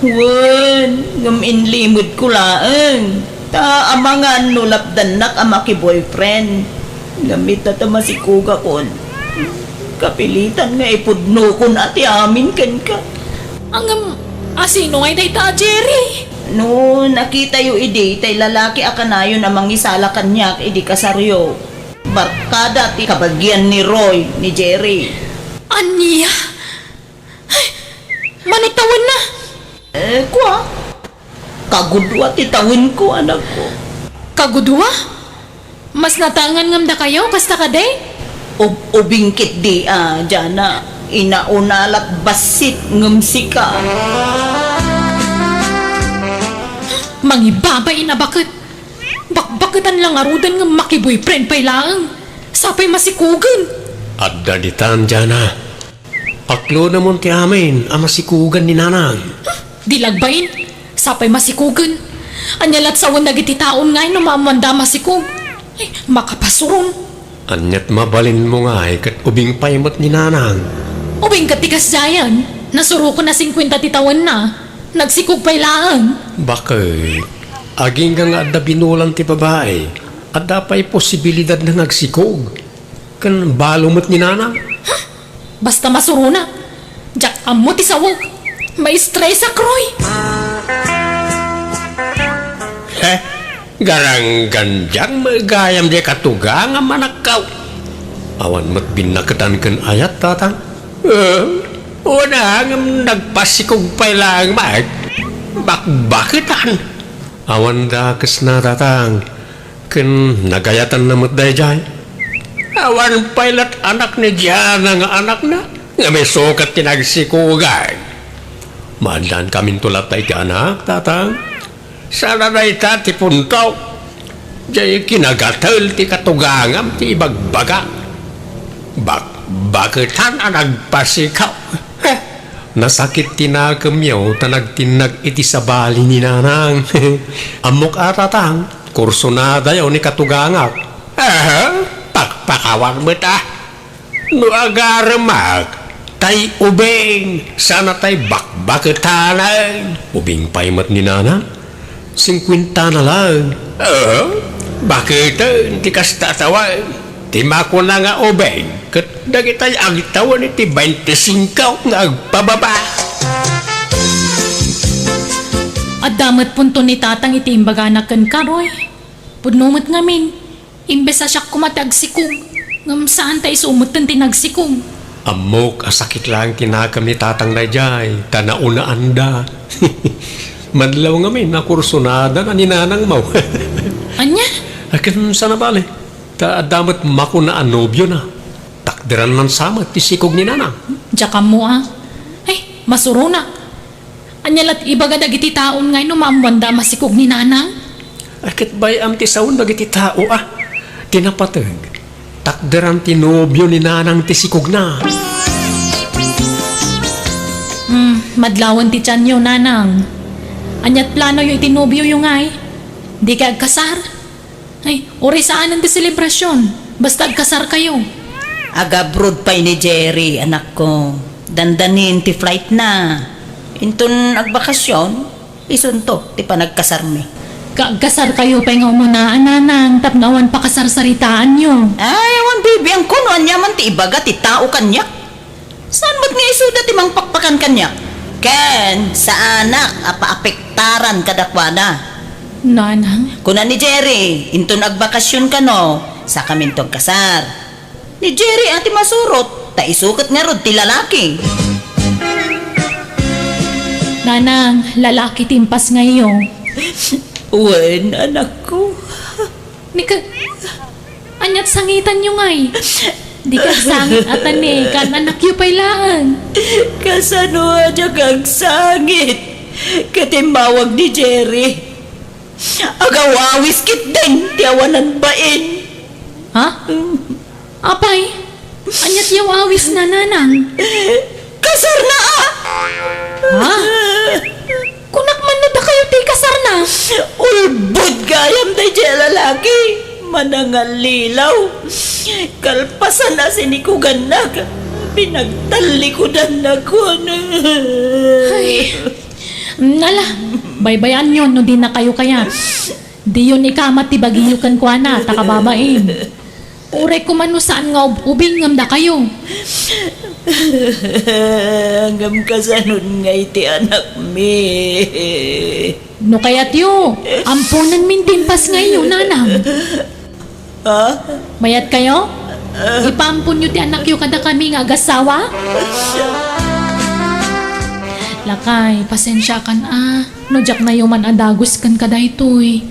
Wen, ngem inlimedko laeng. Ta amangan no lapdannak a maki-boyfriend. Ngem ita ta masikogakon. Kapilitan nga ipudnokon a ti amin kenka. Ngem, asino ngay dayta a Jerry? No nakitayo idi tay lalaki a kanayon a mangisala kaniak idi kasaryo. Barkada ti kabagian ni Roy, ni Jerry. Ania? Ay, mano tawenna? Eh, kua? Kagudua ti tawenko, anakko. Kagudua? Mas nataengan ngem dakayo, kasta kadi? Ub-, ubing ketdi a, Jana. Inauna lat bassit ngem sika. Mangibabain a baket. Bakbaketan la ngaruden ngem maki-boyfriend pay laeng. Sapay masikogen. Adda ditan, Jana. Aklodamon ti amin a masikogan ni nanang. Di lagbain, sapay masikogen. Ania lat sawen dagiti taon ngay no maammoanda a masikog? Ay, makapasuron. Aniat mabalinmo ngay ket ubing pay met ni nanang? Ubing ket ti kasdiayen, nasuroken a singkuenta ti tawenna, nagsikog pay laeng. Baket, agingga nga adda binulan ti babai, adda pay posibilidadna nga agsikog. Ken balo met ni nanang. Ha? Basta masurona. Diak ammo ti sawek. Maistresak, Roy. He? Garanggandiang met gayam diay katugangam, anakko. Awan met binnaketan ken ayat, tatang? Eh, una ngem nagpasikog pay laeng met. Bakbaketan. Awan dakesna, tatang. Ken nagayatanna met daydiay. Awan pay lat anak ni Jana nga anakna, ngem isu ket ti nagsikogan. Maaddaankaminto lat dayta anak, tatang. Saan a dayta ti punto. Diay kinagatel ti katugangam ti ibagbaga. Bakbaketan a nagpasikaw. Heh. Nasakit ti nakemyo ta nagtinnag iti sabali ni nanang. Ammok a, tatang, kursunadayo ni katugangak. Aha, pakpakawan met a. No agaremak, tay ubing, saan a tay bakbaketanan. Ubing pay met ni nanang. Singkuentana laeng. Ah, baketen ti kasta a tawen? Ti makuna nga ubing ket dagitay agtawen iti baintisingko nga agpababa. Adda met punto ni tatang iti imbagana kenka, Roy. Pudno met ngamin. Imbes a siak koma ti agsikog, ngem saan ta isu metten ti nagsikog. Ammok a sakit laeng ti nakem ni tatang daydiay, ta naunaanda. Madlaw ngamin a kursunada na ni nanangmo. Ania? Akin sana bale, ta adda met makuna a nobiona. Takderanna sa met ti sikog ni nanang. Diak ammo a. Ay, masuronak. Ania lat ibaga dagiti taon ngay no maammoanda a masikog ni nanang? Ay, ket bay-am ti sawen dagiti tao a. Ti napateg, takderan ti nobio ni nanang ti sikogna. Hmm, madlawen ti tianyo, nanang. Aniat planoyo iti nobioyo ngay? Dikay agkasar? Ay, uray saanen ti selebrasion. Basta agkasarkayo. Agabroad pay ni Jerry, anakko. Dandanin ti flightna. Inton agbakasion, isunto ti panagkasarmi. Kaagkasarkayo pay nga umuna, a nanang, tapno awan pakasarsaritaanyo. Ay, awan bibiangko no ania man ti ibaga ti tao kaniak. Saan met nga isuda ti mangpakpakan kaniak? Ken saanak a paapektaran kadakuada. Nanang? Kuna ni Jerry, inton agbakasion kano, sakaminto agkasar. Ni Jerry a ti masurot, ta isu ket ngarud ti lalaki. Nanang, lalaki ti impasngayyo. Wen, anakko. Ni ka-, aniat sangitanyo ngay? Di ka sangit a tani, kan anakyo pay laeng. Kasano a diak agsangit? Ket immawag ni Jerry. Agaw-awis ketdin ti awanan bain. Ha? Apay, aniat ti aw-awisna, nanang? Kasarna a! Ha? Kunak man no dakayo ti kasarna? Ulbod gayam daydiay a lalaki. Manangallilaw. Kalpasan a sinikugannak, pinagtallikudannak. Ay, nala, baybay-anyon no dinakayo kayat. Diyon ikamat ti bagiyo kenkuana, ta kababain. Uray koma no saan nga ub-ubing ngem dakayo. Ngem kasanon nga iti anakmi? No kayatyo, amponenmin ti impasngayyo, nanang. Ha? Mayat kayo? Ipaamponyo ti anakyo kadakami nga agassawa? Lakay, pasensiakan a, no diak nayo man a dagus ken kadaytoy.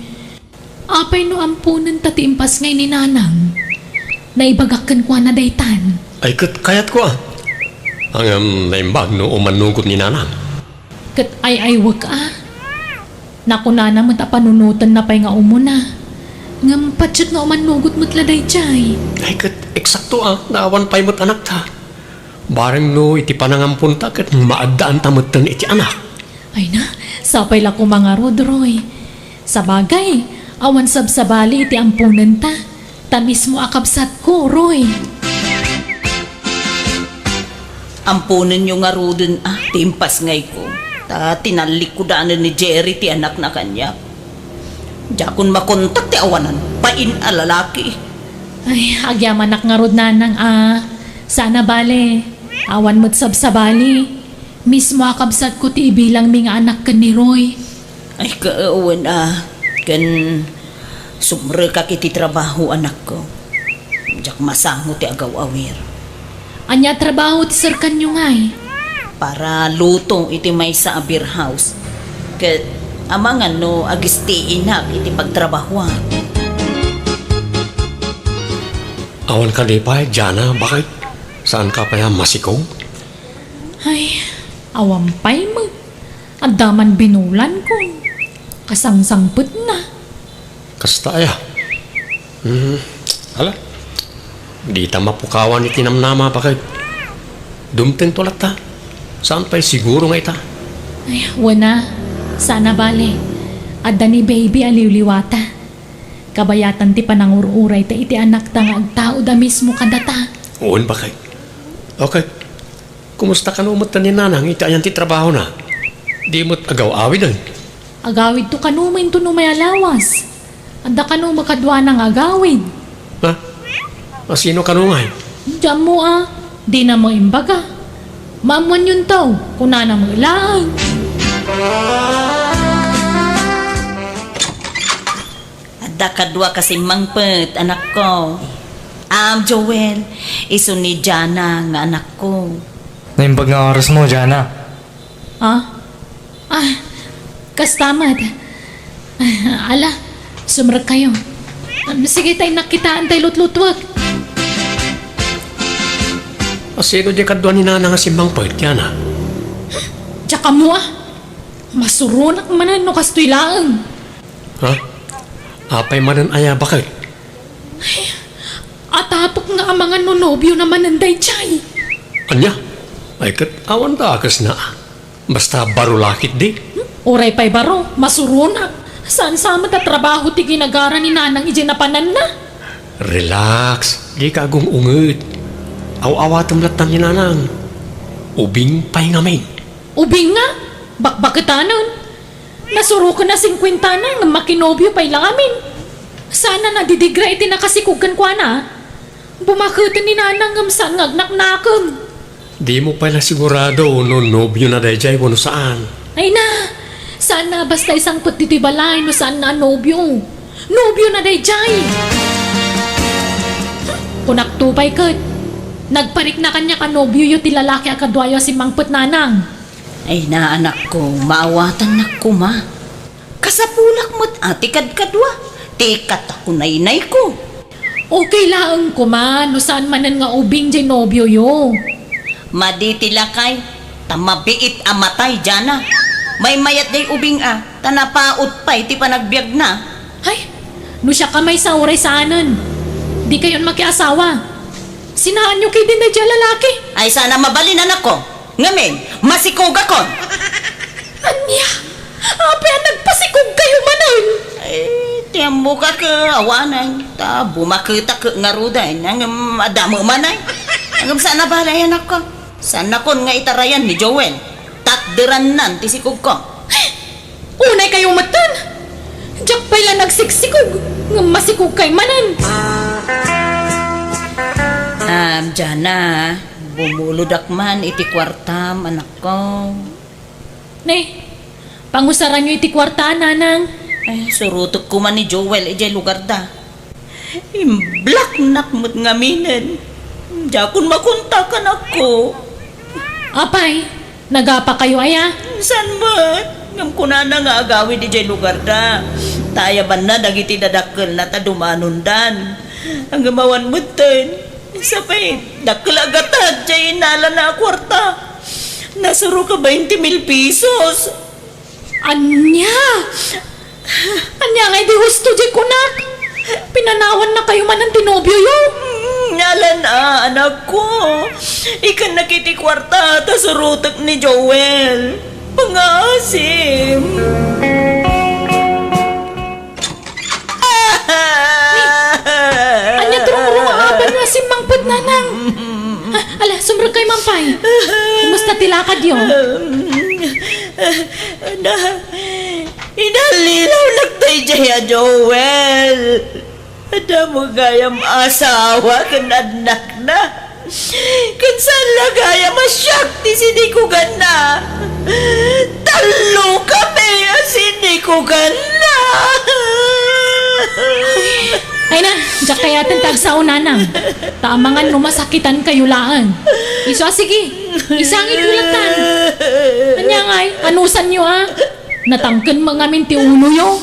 Apay no amponenta ti impasngay ni nanang? Naibagak kenkuana daytan. Ay, ket kayatko a. Ngem naimbag no umanugot ni nanang. Ket ay-aywek a. Nakunana met a panunotenna pay nga umuna. Ngem patiek nga umanugot met la daydiay. Ay, ket eksakto a, naawan pay met anakta. Bareng no iti panangamponta ket maaddaanta metten iti anak. Ay na, sapay la koma ngarud, Roy. Sabagay, awan sabsabali iti amponenta. Ta mismo a kabsatko, Roy. Amponenyo ngaruden a ti impasngayko, ta tinallikudanen ni Jerry ti anakna kaniak. Diakon makontak ti awanan bain a lalaki. Ay, agyamanak ngarud, nanang a. Saan a bale, awan met sabsabali. Mismo a kabsatko ti ibilangmi nga anak ken ni Roy. Ay, kawen a, ken sumrekak iti trabaho, anakko. Diak masango ti agaw-awir. Ania a trabaho ti serkanyo ngay? Para luto iti maysa a beer house. Ket amangan no agistiinak iti pagtrabahoak. Awan kadi pay, Jana, bakit? Saan ka pay a masikog? Ay, awan pay met. Adda man binulan kon kasangsangpetna. Kasta aya. Hmm, ala. Dita mapukawan iti namnama, bakit? Dumtengto latta. Saan pay siguro nga ita? Ay, wen a. Saan a bale. Adda ni baby a liwliwata. Kabayatan ti panangur-urayta iti anakta nga agtaud a mismo kadata. Wen, bakit? Okay. Kumusta kano met ni Nanang iti ayan ti trabahona? Di met agaw-awiden? Agawidto kano met inton umay a lawas. Adda kano met kaduana nga agawid. Ha? A, sino kano ngay? Diak ammo a, dina met imbaga. Maammoanyonto, kunana met laeng. Adda kadua ka simmangpet, anakko. Am, Joel, isu ni Jana nga anakko. Naimbag nga orasmo, Jana. Ah? Ah, kasta met. Ah, ala, sumrekkayo. Am, sige, ta innak kitaen tay lutlutuek. A, sino di kadua ni Nana nga simmangpet, Jana? Diak ammo a. Masuronak manen no kastoy laeng. Ha? Apay manen aya, bakit? Ay, atapek nga amangan no nobiona manen daydiay. Ania? Ay, ket awan dakesna. Basta baro la ketdi. Hmm? Uray pay baro, masuronak. Saan sa met a trabaho ti ginagara ni Nanang idiay napananna? Relax, dika agung-unget. Aw-awatem latta ni Nanang. Ubing pay ngamin. Ubing nga? Bakbaketanen. Nasuroken a singkuentana ngem makinobio pay la ngamin. Saan a nadidigra iti nakasikog kenkuana? Bumaketen ni Nanang ngem saan nga agnaknakem. Dimo pay la sigurado no nobiona daydiay wenno saan. Ay na, saan a basta isangpet ditoy balay no saan a nobio. Nobiona daydiay. Kunakto pay ket, nagparikna kaniak a nobioyo ti lalaki a kaduayo a simmangpet, Nanang. Ay na, anakko, maawatannak koma. Kasapulak met a ti kadkadua, ti katakunaynayko. Okay laeng koma no saan manen nga ubing diay nobioyo. Madi ti lakay, ta mabiit a matay diana. Maymayat diay ubing a, ta napaut pay ti panagbiagna. Ay, no siak a maysa uray saanen, dikayon makiasawa. Sinaanyo ketdin daydiay a lalaki. Ay, saan a mabalin, anakko. Ngamin, masikogakon. Ania? Apay a nagpasikogkayo manen? Ay, ti ammok a ket awanen, ta bumaketak ngaruden, ngem adda met manen. Ngem saan a balay, anakko. Saannakon nga itarayan ni Joel. Takderannan ti sikogko. Unaykayo metten. Diak pay la nagsiksikog, ngem masikogkay manen. Am, Jana, bumulodak man iti kuartam, anakko. Ne, pangusaranyo iti kuarta, Nanang. Ay, surotek koma ni Joel idiay lugarda. Imblaknak met ngaminen. Diakon makontak, anakko. Apay, nagapakayo aya? Saan met? Ngem kunana nga agawid idiay lugarda. Ta ayabanna dagiti dadakkelna ta dumanondan. Ngem awan metten. Sapay, dakkel a gatad diay innalana a kuarta. Nasurok a bainte mil pesos. Ania? Ania nga idi husto diay kunak? Pinanawannakayo manen ti nobioyo? Mm, alan a, anakko. Ikannak iti kuarta ta surotek ni Joel. Pangaasim. Ania ti rungrungaabyo a simmangpet, Nanang? Ah, ala, sumrekkayo man pay. Kumusta ti lakadyo? Na, inallilawnak daydiay a Joel. Adda met gayam asawa ken annakna. Ken saan la gayam a siak ti sinikuganna. Tallo kami a sinikuganna. Ay na, diak kayaten ti agsao, Nanang. Ta amangan no masakitankayo laeng. Isu a, sige, isangityo lattan. Ania ngay, anusanyo a? Natangken met ngamin ti uloyo.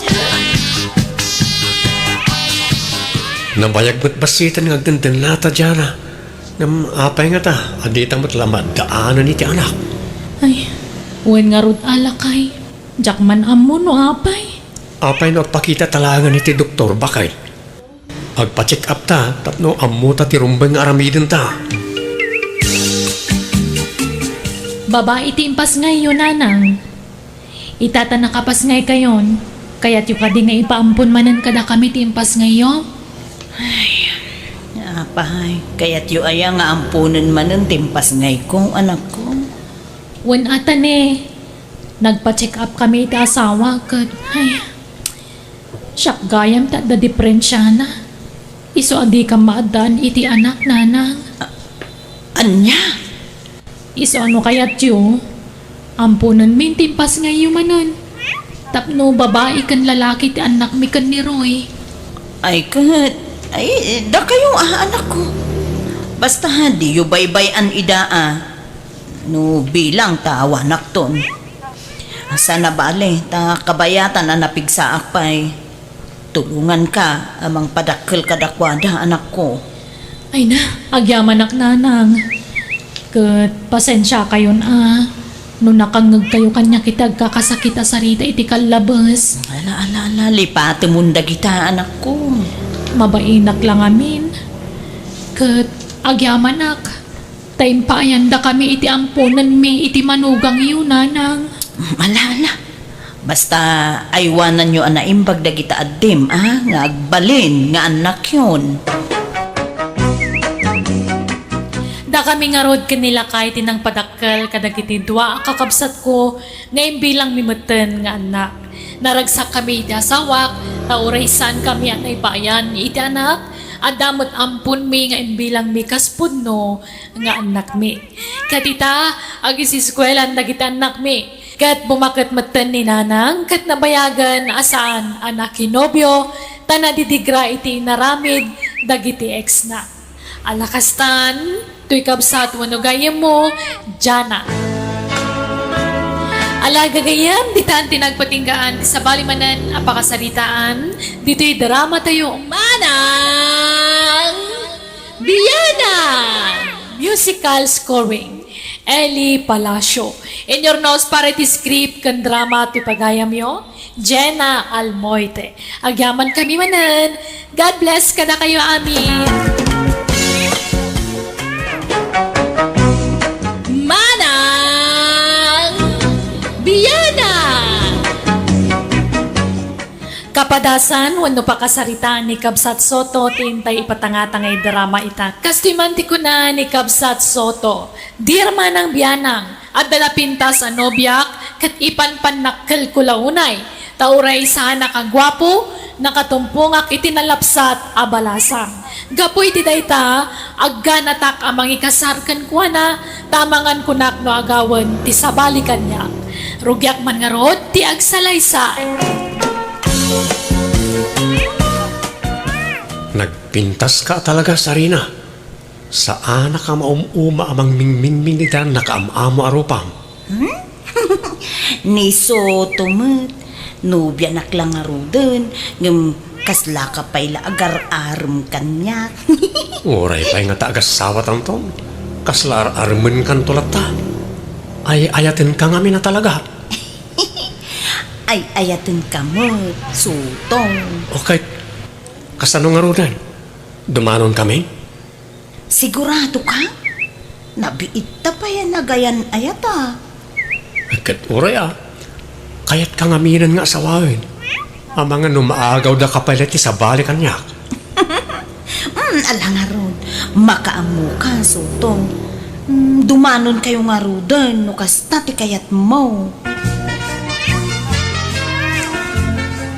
Nabayag met bassiten nga agdendennata, Jana. Ngem apay ngata a dita met la maaddaanen iti anak? Ay, wen ngarud a, lakay. Diak man ammo no apay. Apay no agpakitata laengen iti doktor, baket? Agpa-check up ta tapno ammota ti rumbeng nga aramidenta. Babai ti impasngayyo, Nanang. Ita ta nakapasngaykayon, kayatyo kadi nga ipaampon manen kadakami ti impasngayyo? Ay, apay, kayatyo aya nga amponen manen ti impasngayko, anakko? Wen a ta ne, nagpa-check up kami iti asawa ket, ay, siak gayam ti adda diperensiana. Isu a dikam maaddaan iti anak, Nanang. A-, ania? Isu a no kayatyo, amponenmin ti impasngayyo manen. Tapno babai ken lalaki ti annakmi ken ni Roy. Ay ket, ay, dakayo a, anakko. Basta diyo baybay-an ida a. No bilang ta awanakton. Saan a bale, ta kabayatan a napigsaak pay. Tulonganka a mangpadakkel kadakuada, anakko. Ay na, agyamanak, Nanang. Ket pasensiakayon a, no nakangngegkayo kaniak iti agkakasakit a sarita iti kallabes. Ala, ala, ala, lipatemon dagita, anakko. Mabainak la ngamin. Ket agyamanak, ta impaayandakami iti amponenmi iti manugangyo, Nanang. Ala, ala. Basta, aywananyo a naimbag dagita addim, a, nga agbalin nga annakyon. Dakami ngarud ken ni lakay ti nangpadakkel kadagiti dua a kakabsatko nga imbilangmi metten nga annak. Naragsakkami iti asawak, ta uray saankami a naibayan iti anak, adda met amponmi nga imbilangmi kas pudno nga annakmi. Ket ita, agisiskuelan dagiti annakmi. Ket bumaket metten ni Nanang ket nabayagen a saan a nakinobio ta nadidigra iti inaramid dagiti ex-na. Ala kastan, toy kabsat wenno gayyemmo, Jana. Ala gagayyem, ditan ti nagpatinggaan ti sabali manen a pakasaritaan ditoy drama tayo, Manang Biana! Musical scoring, Eli Palacio. Inyurnos para iti script ken drama ti pagayamyo, Jenna Almoite. Agyamankami manen. God bless kadakayo amin. Manang Biana! Kapadasan wenno pakasaritaan ni Kabsat Soto ti intay ipatangtangay drama ita. Kastoy man ti kuna ni Kabsat Soto, "Dear Manang Bianang, adda napintas a nobiak ket ipanpannakkelko la unay, ta uray saanak a guapo, nakatumpongak iti nalapsat a balasang. Gapu iti dayta, agganatak a mangikasar kenkuana, ta amangan kunak no agawen ti sabali kaniak. Rugiak man ngarud ti agsalaysay." Nagpintaska talaga, Sarina. Saanak a maum-uma a mangmingmingming iti nakaam-amo a rupam. Hmm? Ni Soto met, nobianak la ngaruden, ngem kaslaka pay la agar-arem kaniak. Uray pay nga ta agassawatanton, kasla ar-aremenkanto latta. Ay-ayatenka ngamin a talaga. Ay-ayatenka met, Sotong. Okay, kasano ngaruden? Dumanonkami? Sigurado ka? Nabiitta pay a nagayan-ayat a. Ket uray a, kayatka ngaminen nga asawaen. Amangan no maagawda ka pay la iti sabali kaniak. Hmm, ala ngarud, makaammoka, Sotong. Hmm, dumanonkayo ngaruden no kasta ti kayatmo.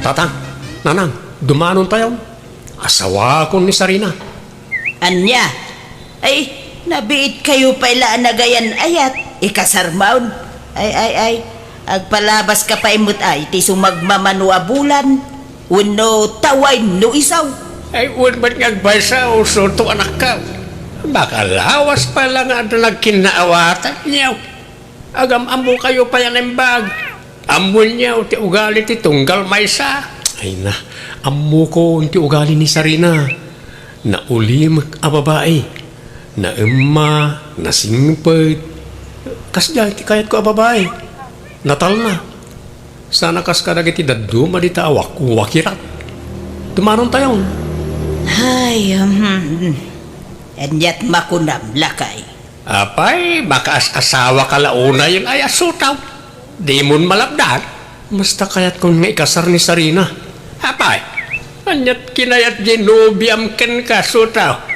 Tatang, Nanang, dumanontayon. Asawakon ni Sarina. Ania? Ay, nabiitkayo pay la a nagayan-ayat. Ikasarmon. Ay, ay, ay. Agpalabaska pay met ay ti sumagmamano a bulan. Wenno tawain no isaw. Ay, wen met nga agbaysa, Soto anakko. Makalawas pay la nga adda nagkinnaawatan, nyaw. Agam-ammokayo pay a naimbag. Ammoenyo ti ugali ti tunggal maysa. Ay na, ammokon ti ugali ni Sarina. Naulimek a babai. Naemma, nasingpet. Kasdiay ti kayatko a babai. Natalna. Sana kas kadagiti dadduma dita a wak-, wakirat. Dumanontayon. Ay, um, aniat makunam, lakay. Apay, makaas-asawaka la unayen ay a Soto. Dimon malapdan. Basta kayatkon nga ikasar ni Sarina. Apay, aniat kinayat diay nobiam kenka, Soto?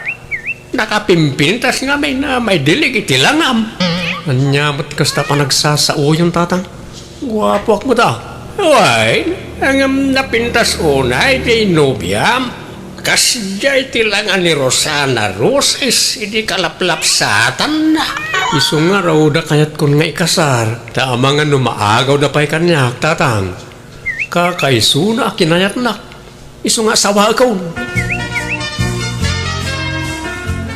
Nakapimpintas ngamin a maidilig iti langam. Ania met kasta panagsasaoyon, Tatang? Guapoak met a. Wen, ngem napintas unay diay nobiam. Kasdiay ti langa ni Rosana Roses idi kalaplapsatanna. Isu ngarud a kayatkon nga ikasar, ta amangan no maagawda pay kaniak, Tatang. Kakaisuna a kinayatnak. Isu nga asawaekon.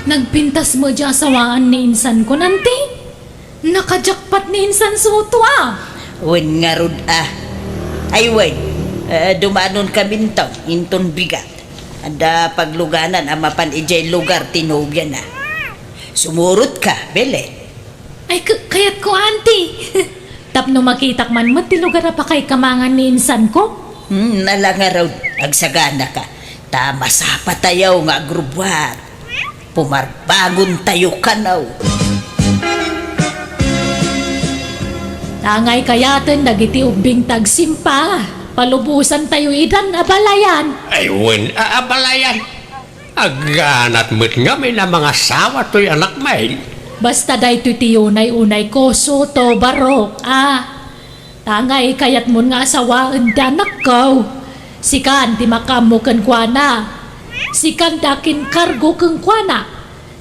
Nagpintas met diay asawaan ni insankon, Auntie? Naka-jackpot ni insan Soto a! Wen ngarud a. Ay wen, eh, dumanonkaminto inton bigat. Adda pagluganan a mapan idiay lugar ti nobiana. Sumurotka, Belen. Ay, k-, kayatko, Auntie. Tapno makitak man met ti lugar a pakaikamangan ni insanko. Hmm, ala ngarud, agsaganaka. Ta masapatayo nga agrubbuat. Pumarbangontayo kano. Tangay kayaten dagiti ubbing ti agsimpa, palubosantayo idan abalayan. Ay, wen a abalayan. Agganat met ngamin a mangasawa toy anakmi. Basta daytoy ti unay-unayko, Soto, Barok, a. Tangay kayatmon nga asawaen ti anakko. Sikan ti makaammo kenkuana. Sikan ti akinkargo kenkuana.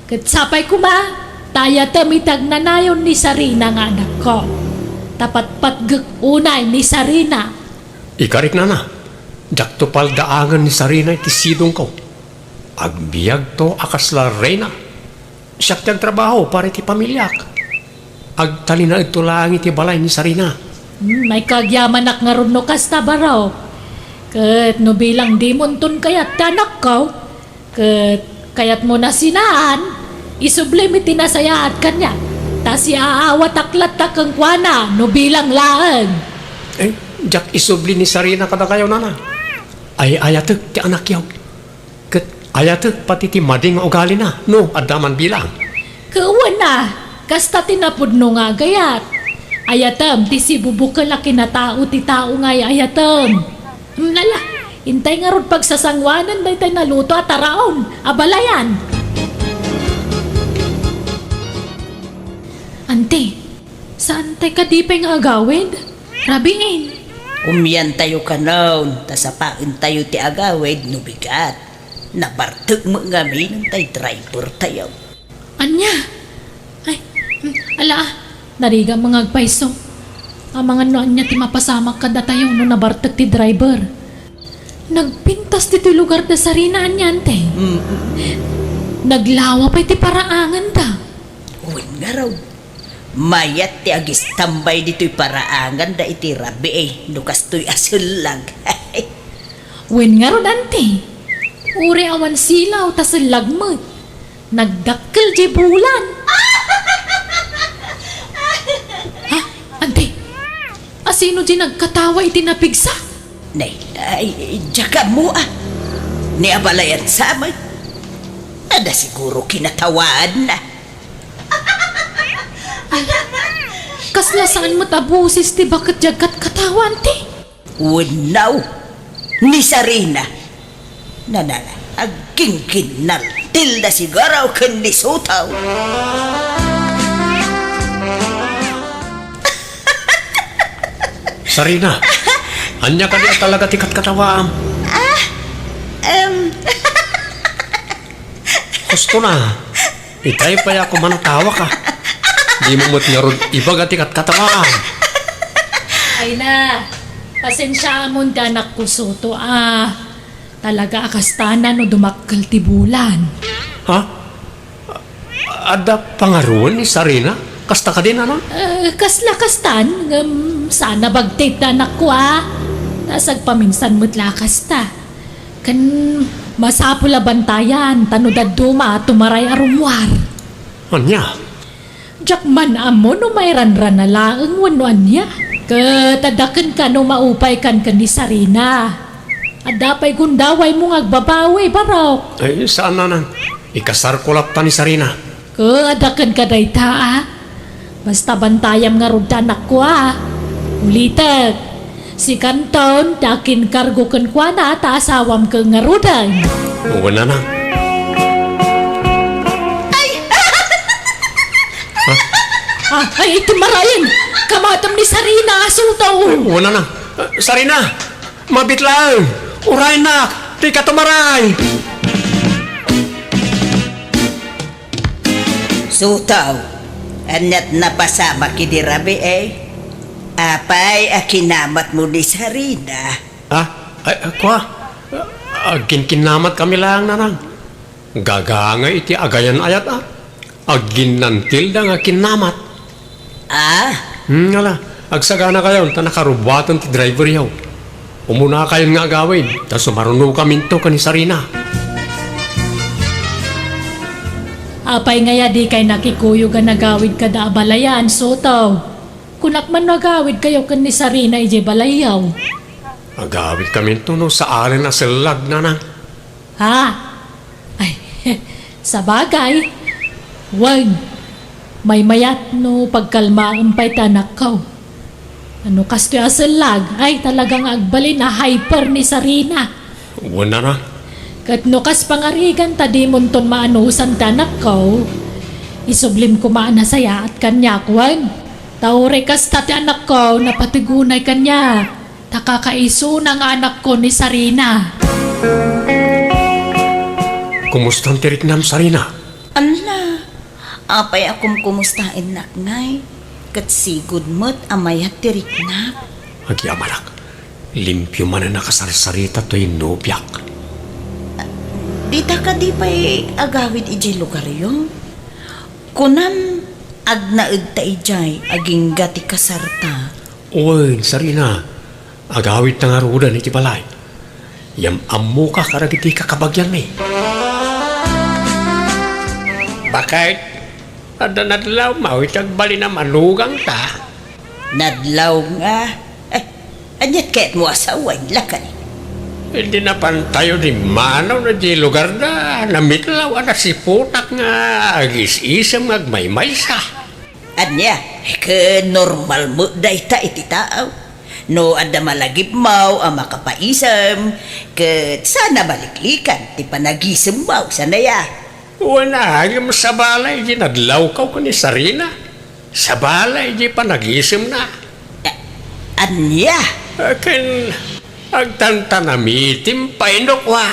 Ket sapay koma, ta ayatem iti agnanayon ni Sarina nga anakko. Ta patpatgek unay ni Sarina. Ikarik, nana, diakto paldaangen ni Sarina iti sidongko. Agbiagto a kasla reyna. Siak ti agtrabaho para iti pamiliak. Agtalinaedto laeng iti balay ni Sarina. Hmm, maikagyamanak ngarud no kasta, Barok. Ket no bilang dimonton kayat ti anakko, ket kayatmo a sinaan, isublim iti nasayaat kaniak. Ta siaawatak latta kenkuana no bilang laeng. Eh, diak isubli ni Sarina kadakayo, nana. Ay-ayatek ti anakyo. Ket ayatek pati ti madi nga ugalina, no adda man bilang. Ket wen a, kasta ti napudno nga agayat. Ayatem ti sibubukel a kinatao ti tao nga ay-ayatem. Hmm, lala, intay ngarud pagsasanguanan daytay naluto a taraon, abalayan. Anti, saantay kadi pay nga agawid? Rabiin. Umiantayo kanon, ta sapaentayo ti agawid no bigat. Nabartek met ngamin tay drivertayo. Ania? Ay, mm, ala, ah, narigat nga agpayso. Amangan no ania ti mapasamak kadatayo no nabartek ti driver. Nagpintas ditoy lugar da Sarina, ania, anti? Mm. Naglawa pay ti paraanganda. Wen ngarud, mayat ti agistambay ditoy paraanganda iti rabii no kastoy a sellag. Wen ngarud, anti, uray awan silaw ta sellag met. Nagdakkel di bulan. Ha? Anti, asino di nagkatawa iti napigsa? Nay, nay, diak ammo a. Ni abalayan sa met. Adda siguro kinatawaanna. Ay, kasla saan met a boses ti baket di agkatkatawa, anti? Wenno, ni Sarina. Nanana, agkinkinnaltilda siguro ken ni Soto. Sarina, ania kadi a talaga ti katkatawaam? Ah, em. Husto na. Itay pay a kuman a tawak a. Dimo met ngarud ibaga ti katkatawaam. Ay na, pasensiaamon ti anakko, Soto, a. Talaga a kasta na no dumakkel ti bulan. Ha? Adda pangaruen ni Sarina? Kasta kadi, nanang? Eh, kasla kastan, ngem saan a bagtit ti anakko a. Ta sagpaminsan met la kasta. Ken masapul a bantayan, ta no dadduma, tumaray a rummuar. Ania? Diak man ammo no mairanrana laeng wenno ania. Ket adda kenka no maupaykan ken ni Sarina. Adda pay gundawaymo nga agbabawi, Barok. Ay, saan, nanang. Ikasarko latta ni Sarina. Ket adda kenka dayta, a. Basta bantayam ngarud ti anakko, a. Ulitek, sikanton ti akinkargo kenkuana ta asawam ket ngaruden. Wen, nanang. Ay! Ha? Ah, ay, iti marayen! Kamatem ni Sarina, asultaw! Wen, nanang. Sarina! Mabit laeng! Uraynak! Dika tumaray! Soto, aniat napasamak idi rabii? Apay a kinamatmo ni Sarina? Ah, ay, ah, kua? Agkinkinnamat kami laeng, nanang. Gagangay iti agayan-ayat, a. Agginnantilda nga kinnamat. Ah? Hmm, ala, agsaganakayon ta nakarubuaten ti driveryo. Umunakayon nga agawid, ta sumarunokaminto ken ni Sarina. Apay ngay a dikay nakikuyog a nagawid kada abalayan, Soto? Kunak man no agawidkayo ken ni Sarina idiay balayyo. Agawidkaminto no saalen a sellag, nanang. Ha? Ay, sabagay. Wen, maymayat no pagkalmaem pay ti anakko. No kastoy a sellag, ay talaga nga agbalin a hyper ni Sarina. Wen a. Ket no kas pangarigan ta dimonton maanusan ti anakko, isublim koma a nasayaat kaniak, wen. Ta uray kasta ti anakko, napateg unay kaniak. Ta kakaisuna nga anakko ni Sarina. Kumustan ti riknam, Sarina? Ala, apay a kumkumustaennak ngay? Ket sigud met a mayat ti riknak. Agyamanak, limpio manen a kasarsarita toy nobiak. Dita kadi pay agawid idiay lugaryo? Kunam, agnaedta idiay agingga ti kasarta. Wen, Sarina, agawidta ngaruden iti balay. Ngem ammoka kadagiti kakabagianmi. Baket, adda nadlawmo iti agbalin a manugangta? Nadlaw nga? Eh, aniat kayatmo a sawen, lakay? Idi napantayo dimmanaw na di lugarda, namitlaw a nasiputak nga agis-isem nga agmaymaysa. Ania, ket normal met dayta iti tao. No adda malagipmaw a makapaisem, ket saan a maliklikan ti panagisemmaw, saan aya? Wen a, ngem sabali idi nadlawko ken ni Sarina. Sabali idi panagisemna. A-, ania? Ken agtantanamitim pay no kua.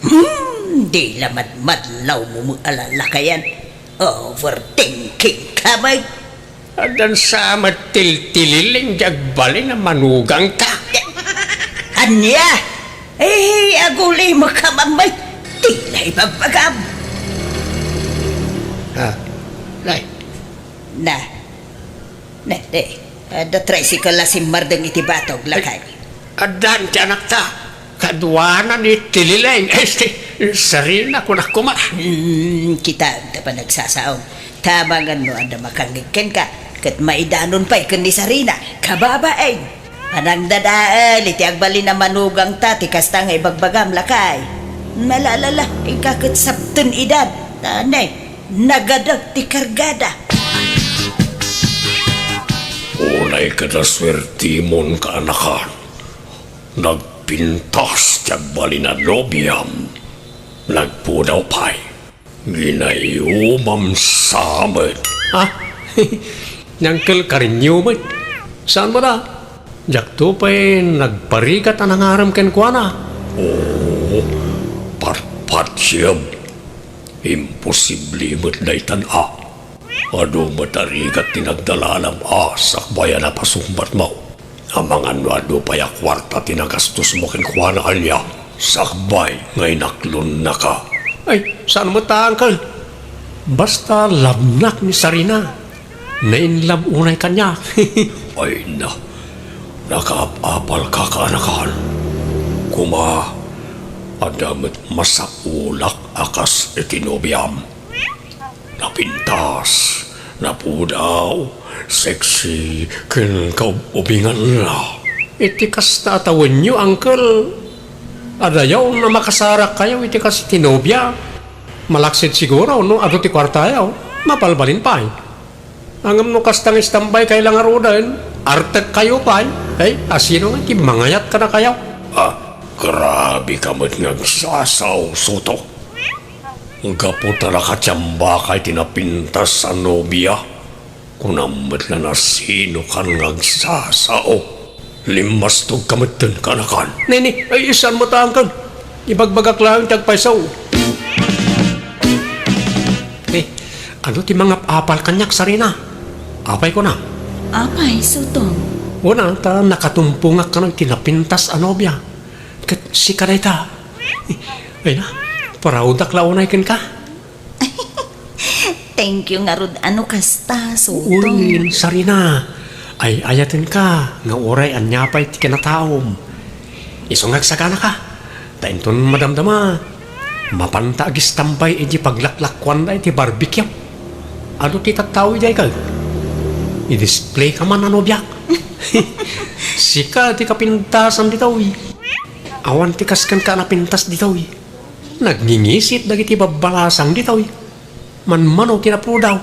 Hmm, di la madmadlawmo met a lalakayan. Overthinking ka met. Addan sa met tiltililing di agbalin a manugangta. Ania? Eh, agulimekka man met. Di la ibagbagam. Ah, nay. Na. Na, eh, adda tricycle a simmardeng iti batog, lakay. Addan ti anakta. Kaduana ni Tilileng. Este, Sarina, kunak koma. Hmm, kitaem ta panagsasaom. Tamangan no adda makangngeg kenka, ket maidanon pay ken ni Sarina. Kababain! Panangdadael iti agbalin a manugangta ti kasta nga ibagbagam, lakay. Malalala, inka ket sapten idan. Tanay, nagadek ti kargada. Unay ket a suertimon, kaanakan. Nagpintas ti agbalin a nobiam. Nagpudaw pay. Ginayumam sa met. Ha? Ni Uncle Karinyo met. Saan met a? Diakto pay nagparigat a nangarem kenkuana. Oo, patpatiem. Imposible met daytan a. Adu met a rigat ti nagdalalam a sakbay a napasungbatmo. Amangan no adu pay a kuarta ti nagastosmo kenkuana, ania? Sakbay nga inaklonnaka. Ay, saan met a, Uncle. Basta labnak ni Sarina. Na-in love unay kaniak. Ay na, nakaap-apalka, kaanakan. Koma, adda met masaulak a kas iti nobiam. Napintas, napudaw, sexy, ken kaub-ubingan la. Iti kasta a tawenyo, Uncle, adayaw a makasarakkayo iti kas iti nobia. Malaksid siguro no adu ti kuartayo, mabalbalin pay. Ngem no kasta nga istambaykay la ngaruden, artekkayo pay. Ay, asino nga ti mangayat kadakayo? Ah, grabe ka met nga agsasao, Soto. Gapu ta nakatiambakay ti napintas a nobia, kunam met la no asinokan nga agsasao. Limmastog ka metten, kaanakan. Nini, ay, saan met a, Uncle. Ibagbagak laeng ti agpayso. Eh, adu ti mangap-apal kaniak, Sarina? Apay kuna? Apay, Soto? Una, ta nakatumpongak kano iti napintas a nobia. Ket sika dayta. Ay na, proud-ak la unay kenka. Thank you ngarud a no kasta, Soto. Uy, Sarina, ay-ayatenka nga uray ania pay ti kinataom. Isu nga agsaganaka, ta inton madamdama, mapanta agistambay iti paglaklakkuanda iti barbecue. Adu ti tattao idiay kay? I-display ka man a nobiak. Sika ti kapintasan ditoy. Awan ti kas kenka a napintas ditoy. Nagngingisit dagiti babbalasang ditoy. Manmano ti napudaw.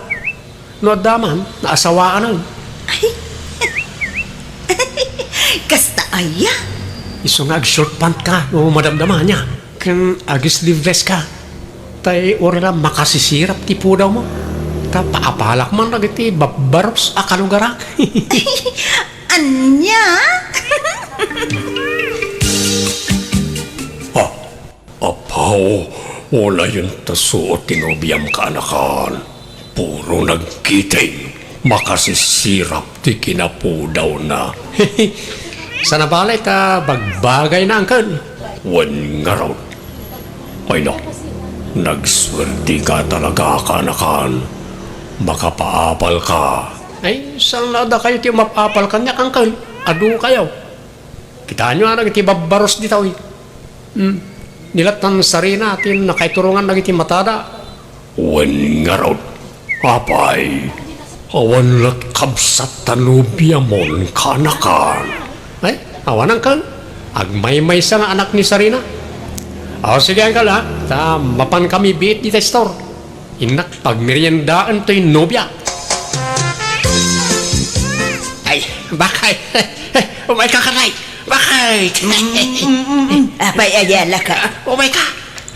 No adda man, naasawaanan. Ay. Kasta aya? Isu nga ag-short pant ka no madamdama niya. Ken ag-sleeveless ka. Tay uray la makasisirap ti pudawmo. Ta paapalak man dagiti babbaros a kalugarak. Ania? Ah, Apo, unayenta suot ti nobiam, kaanakan. Puro nagkiting, makasisirap ti kinapudawna. Sana balay ta bagbagayna, angkel. Wen ngarud. Ay na, nagsuerti ka talaga, kaanakan. Makapaapal ka. Ay, saan na dakayo ti umap-apal kaniak, angkel? Adu kayo. Kitaenyo a dagiti babbaros ditoy. Hmm. Nilattan sarina ti nakaiturongan dagiti matada. Wen ngarud, apay, awan lat kabsat ta nobiamon, kaanakan. Ay, awan, angkel. Agmaymaysa nga anak ni sarina. O, sige, angkel, ha? Ta mapan kami biit dita store. Innak pagmeriendaen toy nobia. Ay, bakay. Umay ka, kanay. Bakay. Apay, ayala ka. Umay ka.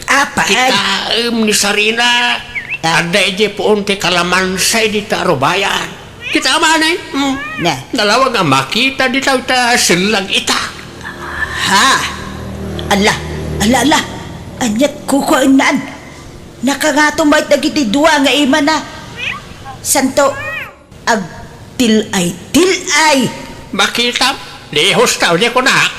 Apay. Kitaem ni Sarina. Ah. Adda idiay puon ti kalamansa dita rubayan. Kita man, eh. Hmm. Na. Nalawag a makita dita ta sellag ita. Ha? Ala, ala, ala. Aniat kukuaennan. Nakangato met dagiti dua nga imana. Santo, agtil-ay-til-ay. Makitam, di hustaw, di kunak.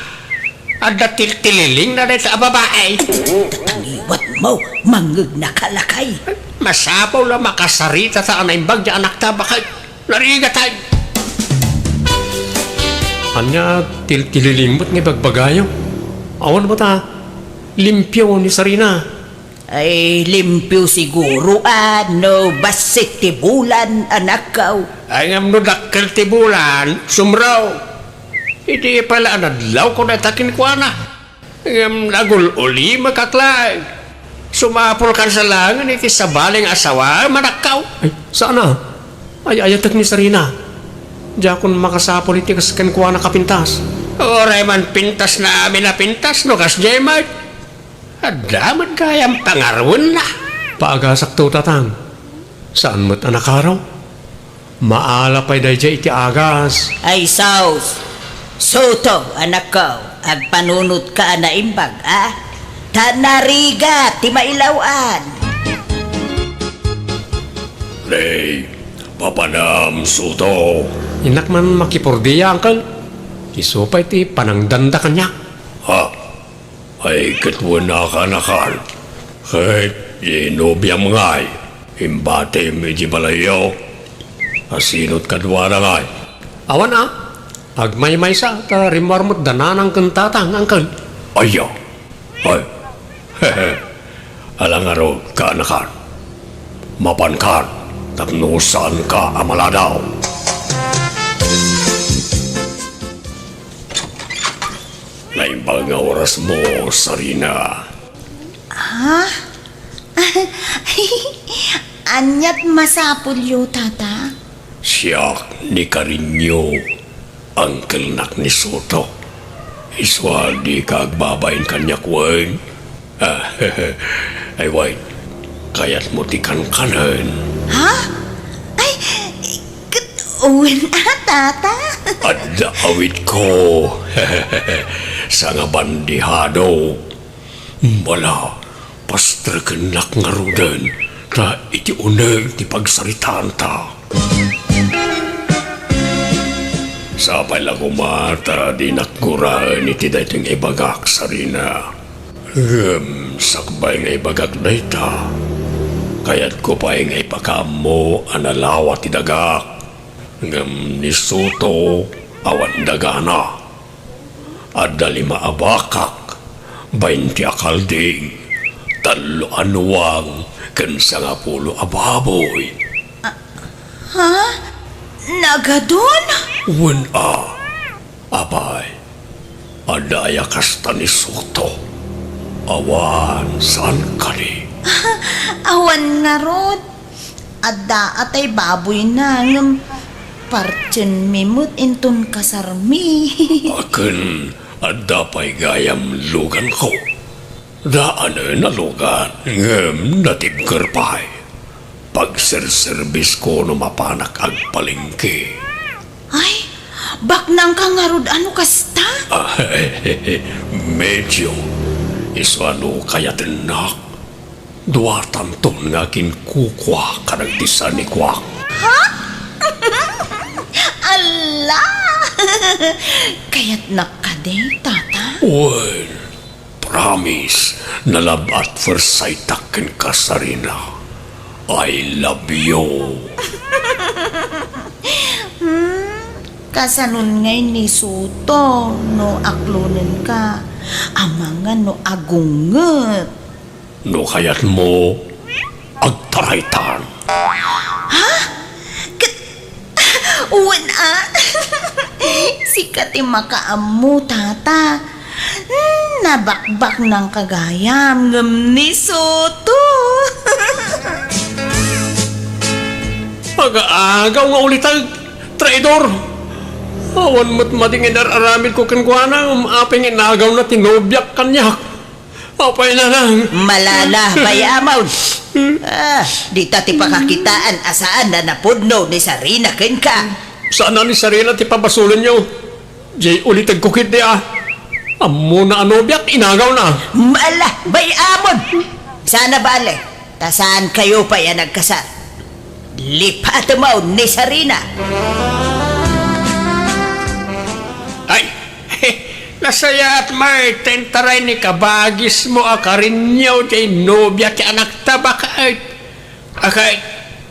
Adda tiltililingna dayta a babai. Taliwat mo, mangngegna ka, lakay. Masapul a makasarita ta a naimbag di anakta, bakay. Narigatay. Ania, tiltililing met nga ibagbagayo? Awan met a limpio ni Sarina. Ay, limpio siguro, a, no bassit ti bulan, anakkaw. Ay, ngem no dakkel ti bulan, sumraw. Idi pala a nadlawko dayta kenkuana. Ngem nagul-ulimek laeng. Sumapulkan sa laengen iti sabali nga asawa, manakkaw. Ay, saan a? Ay-ayatek ni Sarina. Diakon makasapul iti kas kenkuana kapintas. Uray man pintasna amin a pintas, no kasdiay met. Adda met gayam pangaruenna. Paagasakto, tatang. Saan met a nakaro? Maala pay daydiay iti agas. Ay, sus! Suto, anakko, agpanunotka a naimbag, a? Ta narigat ti mailaw-an. Nay, papanam, Suto. Innak man makipordia, angkel. Isu pay ti panangdanda kaniak. Ha? Ay, ket wen a kaanakan. Ket, di nobiam ngay, imbatim iti balayyo. Asinot kaduana ngay? Awan a. Agmaymaysa, ta rimmuar met da nanang ken tatang, angkel. Aya. Ay. Ala ngarud, kaanakan. Mapankan, tapno saanka a maladaw. Naimbag nga orasmo, Sarina. Ha? Aniat masapulyo, Tata? Siak ni Karinyo, angkelnak ni Soto. Isu a dika agbabain kaniak wen? Ah, ay wen, kayatmo ti kankanen? Ha? Ay, ket wen a, Tata? Adda awitko. Sangabandihado. Bala, pastrekennak ngaruden, ta iti uneg ti pagsaritaanta. Sapay la koma ta dinak guraen iti daytoy nga ibagak, Sarina. Ngem sakbay nga ibagak dayta, kayatko pay nga ipakaammo a nalawa ti dagak. Ngem ni Soto, awan dagana. Adda lima a bakak, baynte a kalding, tallo a nuang, ken sangapulo a baboy. Ha? Nagadun? Wen a, apay, adda aya kasta ni Soto? Awan, saan kadi? Awan ngarud. Adda a tay baboyna, ngem Partienmi met inton kasarmi. Akin, adda pay gayam luganko. Daanen a lugan, ngem natibker pay. Pagserserbisko no mapanak agpalengke. Ay, baknangka ngarud a no kasta? Ah, medyo. Isu a no kayatennak, duatanton nga kinkukua kadagiti sanikuak. Ha? Ala! Kayatnak kadi, Tata? Wen, promise, na love at first sight-ak kenka, Sarina. I love you. Hmm, kasanon ngay ni Soto no aklonenka, amangan no agunget? No kayatmo, agtaraytan. Ha? Ket, wen a? Sika ti makaammo, Tata. Hmm, nabakbaknangka gayam, ngem ni Soto. Aga-agaw nga uliteg, traidor! Awan met madi nga inar-aramidko kenkuana, ngem apay nga inagawna ti nobiak kaniak? Apay na lang. Malala, bay-amon. Ah, dita ti pakakitaan a saan a napudno ni Sarina kenka. Saan a ni Sarina ti pabasolenyo. Jay ulitegko ketdi a. Ammona a nobiak, inagawna. Mala, bay-amon. Saan a bale, ta saankayo pay a nagkasar. Lipatemon ni Sarina. Ay, nasayaat met ta intaray ni kabagismo a Karinyo ti nobia ti anakta, baket. Aket,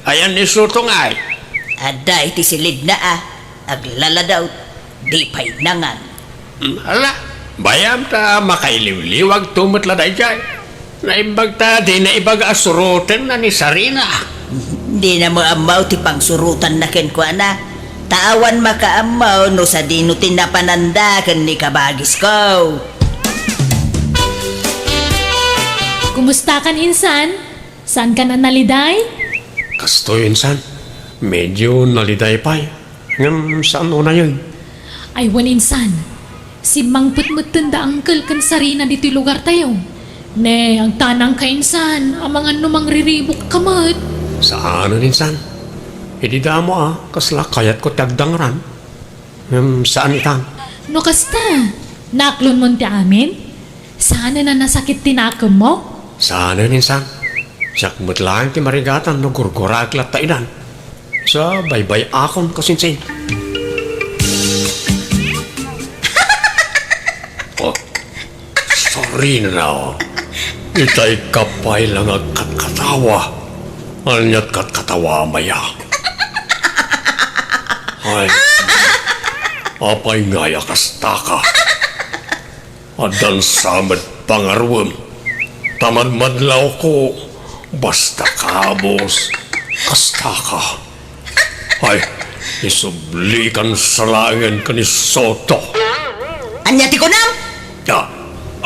ayan ni Soto ngay? Adda iti silidna a, aglaladaw, di pay nangan. Hmm, ala, bay-am ta makailiwliwagto met la daydiay. Naimbag ta dina ibaga a surotenna ni Sarina. Dina met ammo ti pangsurotanna kenkuana. Ta awan makaammo no sadino ti napananda ken ni kabagisko. Kumustakan, insan? Saankan a naliday? Kastoy, insan. Medyo naliday pay. Ngem saan unayen? Ay, wen, insan. Simmangpet metten da Angkel ken Sarina ditoy lugartayo. Ne, agtanangka, insan, amangan no mangriribukka met. Saanen, insan. Idi damo a, kasla kayatko ti agdangran. Ngem saan itan. No kasta, naaklonmon ti amin? Saanen a nasakit ti nakemmo? Saanen, insan. Siak met laeng ti marigatan no gurguraek latta inan. Sa baybay-akon kasinsin. Oh, Sarina, itay ka pay la nga agkatkatawa. Ania't katkatawa, maya? Ay, apay ngay a kastaka? Addan sa met pangaruem. Ta madmadlawko, basta kabus, kastaka. Ay, isublikan sa laengen ken ni Soto. Ania ti kunam? Ah,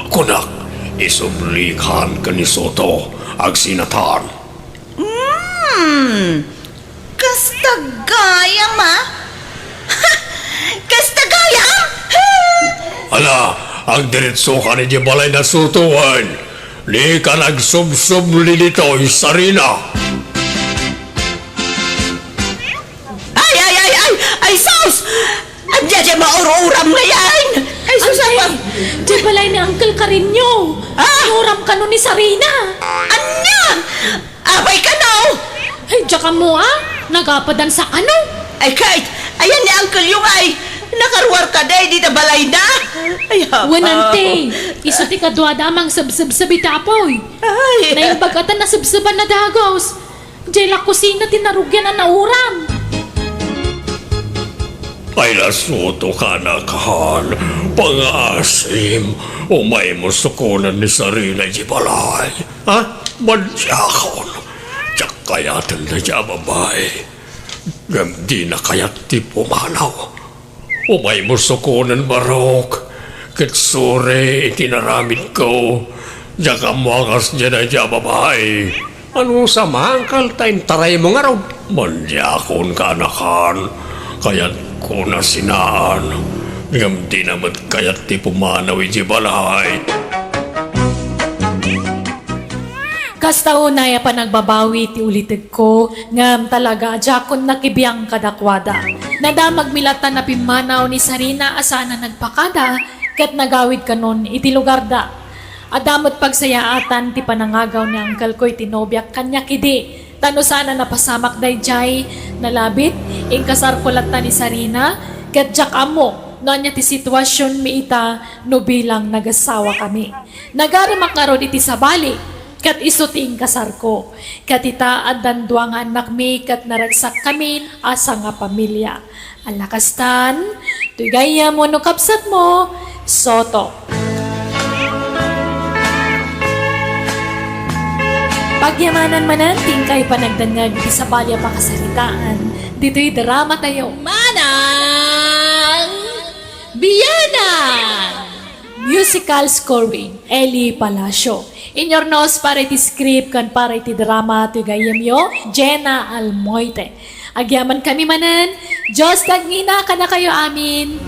kunak, isublikan ken ni Soto, agsinatan. Hmm, kasta gayam, a? Kasta gayam? Ala, agdiritsokan idiay balay na Soto wen. Dikan agsubsubli ditoy, Sarina. Ay, ay, ay, ay, ay, sus! Ania diay maur-uram ngay? Ay, sus, Ante, apa? Diay balay ni Uncle Carino. Ah! Inuram kano ni Sarina. Ania? Apay kano? Ay, diak ammo, a. Nagapadan sa kano. Ay, kayat, ayan ni Uncle yung ay. Nakaruar kadi dita balayna. Ay, apa? Wen, Ante, isu ti kaduada a mangsubsubsub iti apoy. Ay. Naimbag a ta nasubsuban a dagus. Diay la kusina ti narugian a nauram. Ay, la Soto, kanakan, pangaasim, umaymo sukonen ni Sarina idiay balay. Ha? Madiakon. Diak kayaten daydiay a babai. Ngem dina kayat ti pumanaw. Umaymo sukonen, Barok, ket suri iti naramidko. Diak ammo a kasdiay daydiay a babai. Ano sa mangkal ta intaraymo ngarud? Madiakon, kanakan. Kayatko na sinaan, ngem dina met kayat ti pumanaw idiay balay. Kasta unay a panagbabawi ti ulitegko, ngem talaga a diakon nakibiang kadakuada. Nadamagmi latta a pimmanaw ni Sarina a saan a nagpakada, ket nagawid kanon iti lugarda. Adda met pagsayaatan ti panangagaw ni angkelko iti nobiak kaniak idi, ta no saan a napasamak daydiay, nalabit, inkasarko latta ni Sarina, ket diak ammo no ania ti situasionmi ita no bilang nagasawakami. Nagaremak ngarud iti sabali, ket isu ti inkasarko. Ket ita, addan dua nga annakmi, ket naragsakkami a sangapamilia. Ala kastan, toy gayyem wenno kabsatmo, Soto. Pagyamanan manen ti inkay panagdengngeg iti sabali a pakasaritaan ditoy dramatayo. Manang Bianang! Musical scoring, Eli Palacio. Inyurnos para iti script ken para iti drama ti gayyemyo, Jenna Almoite. Agyamankami manen, Dios ti agngina kadakayo amin.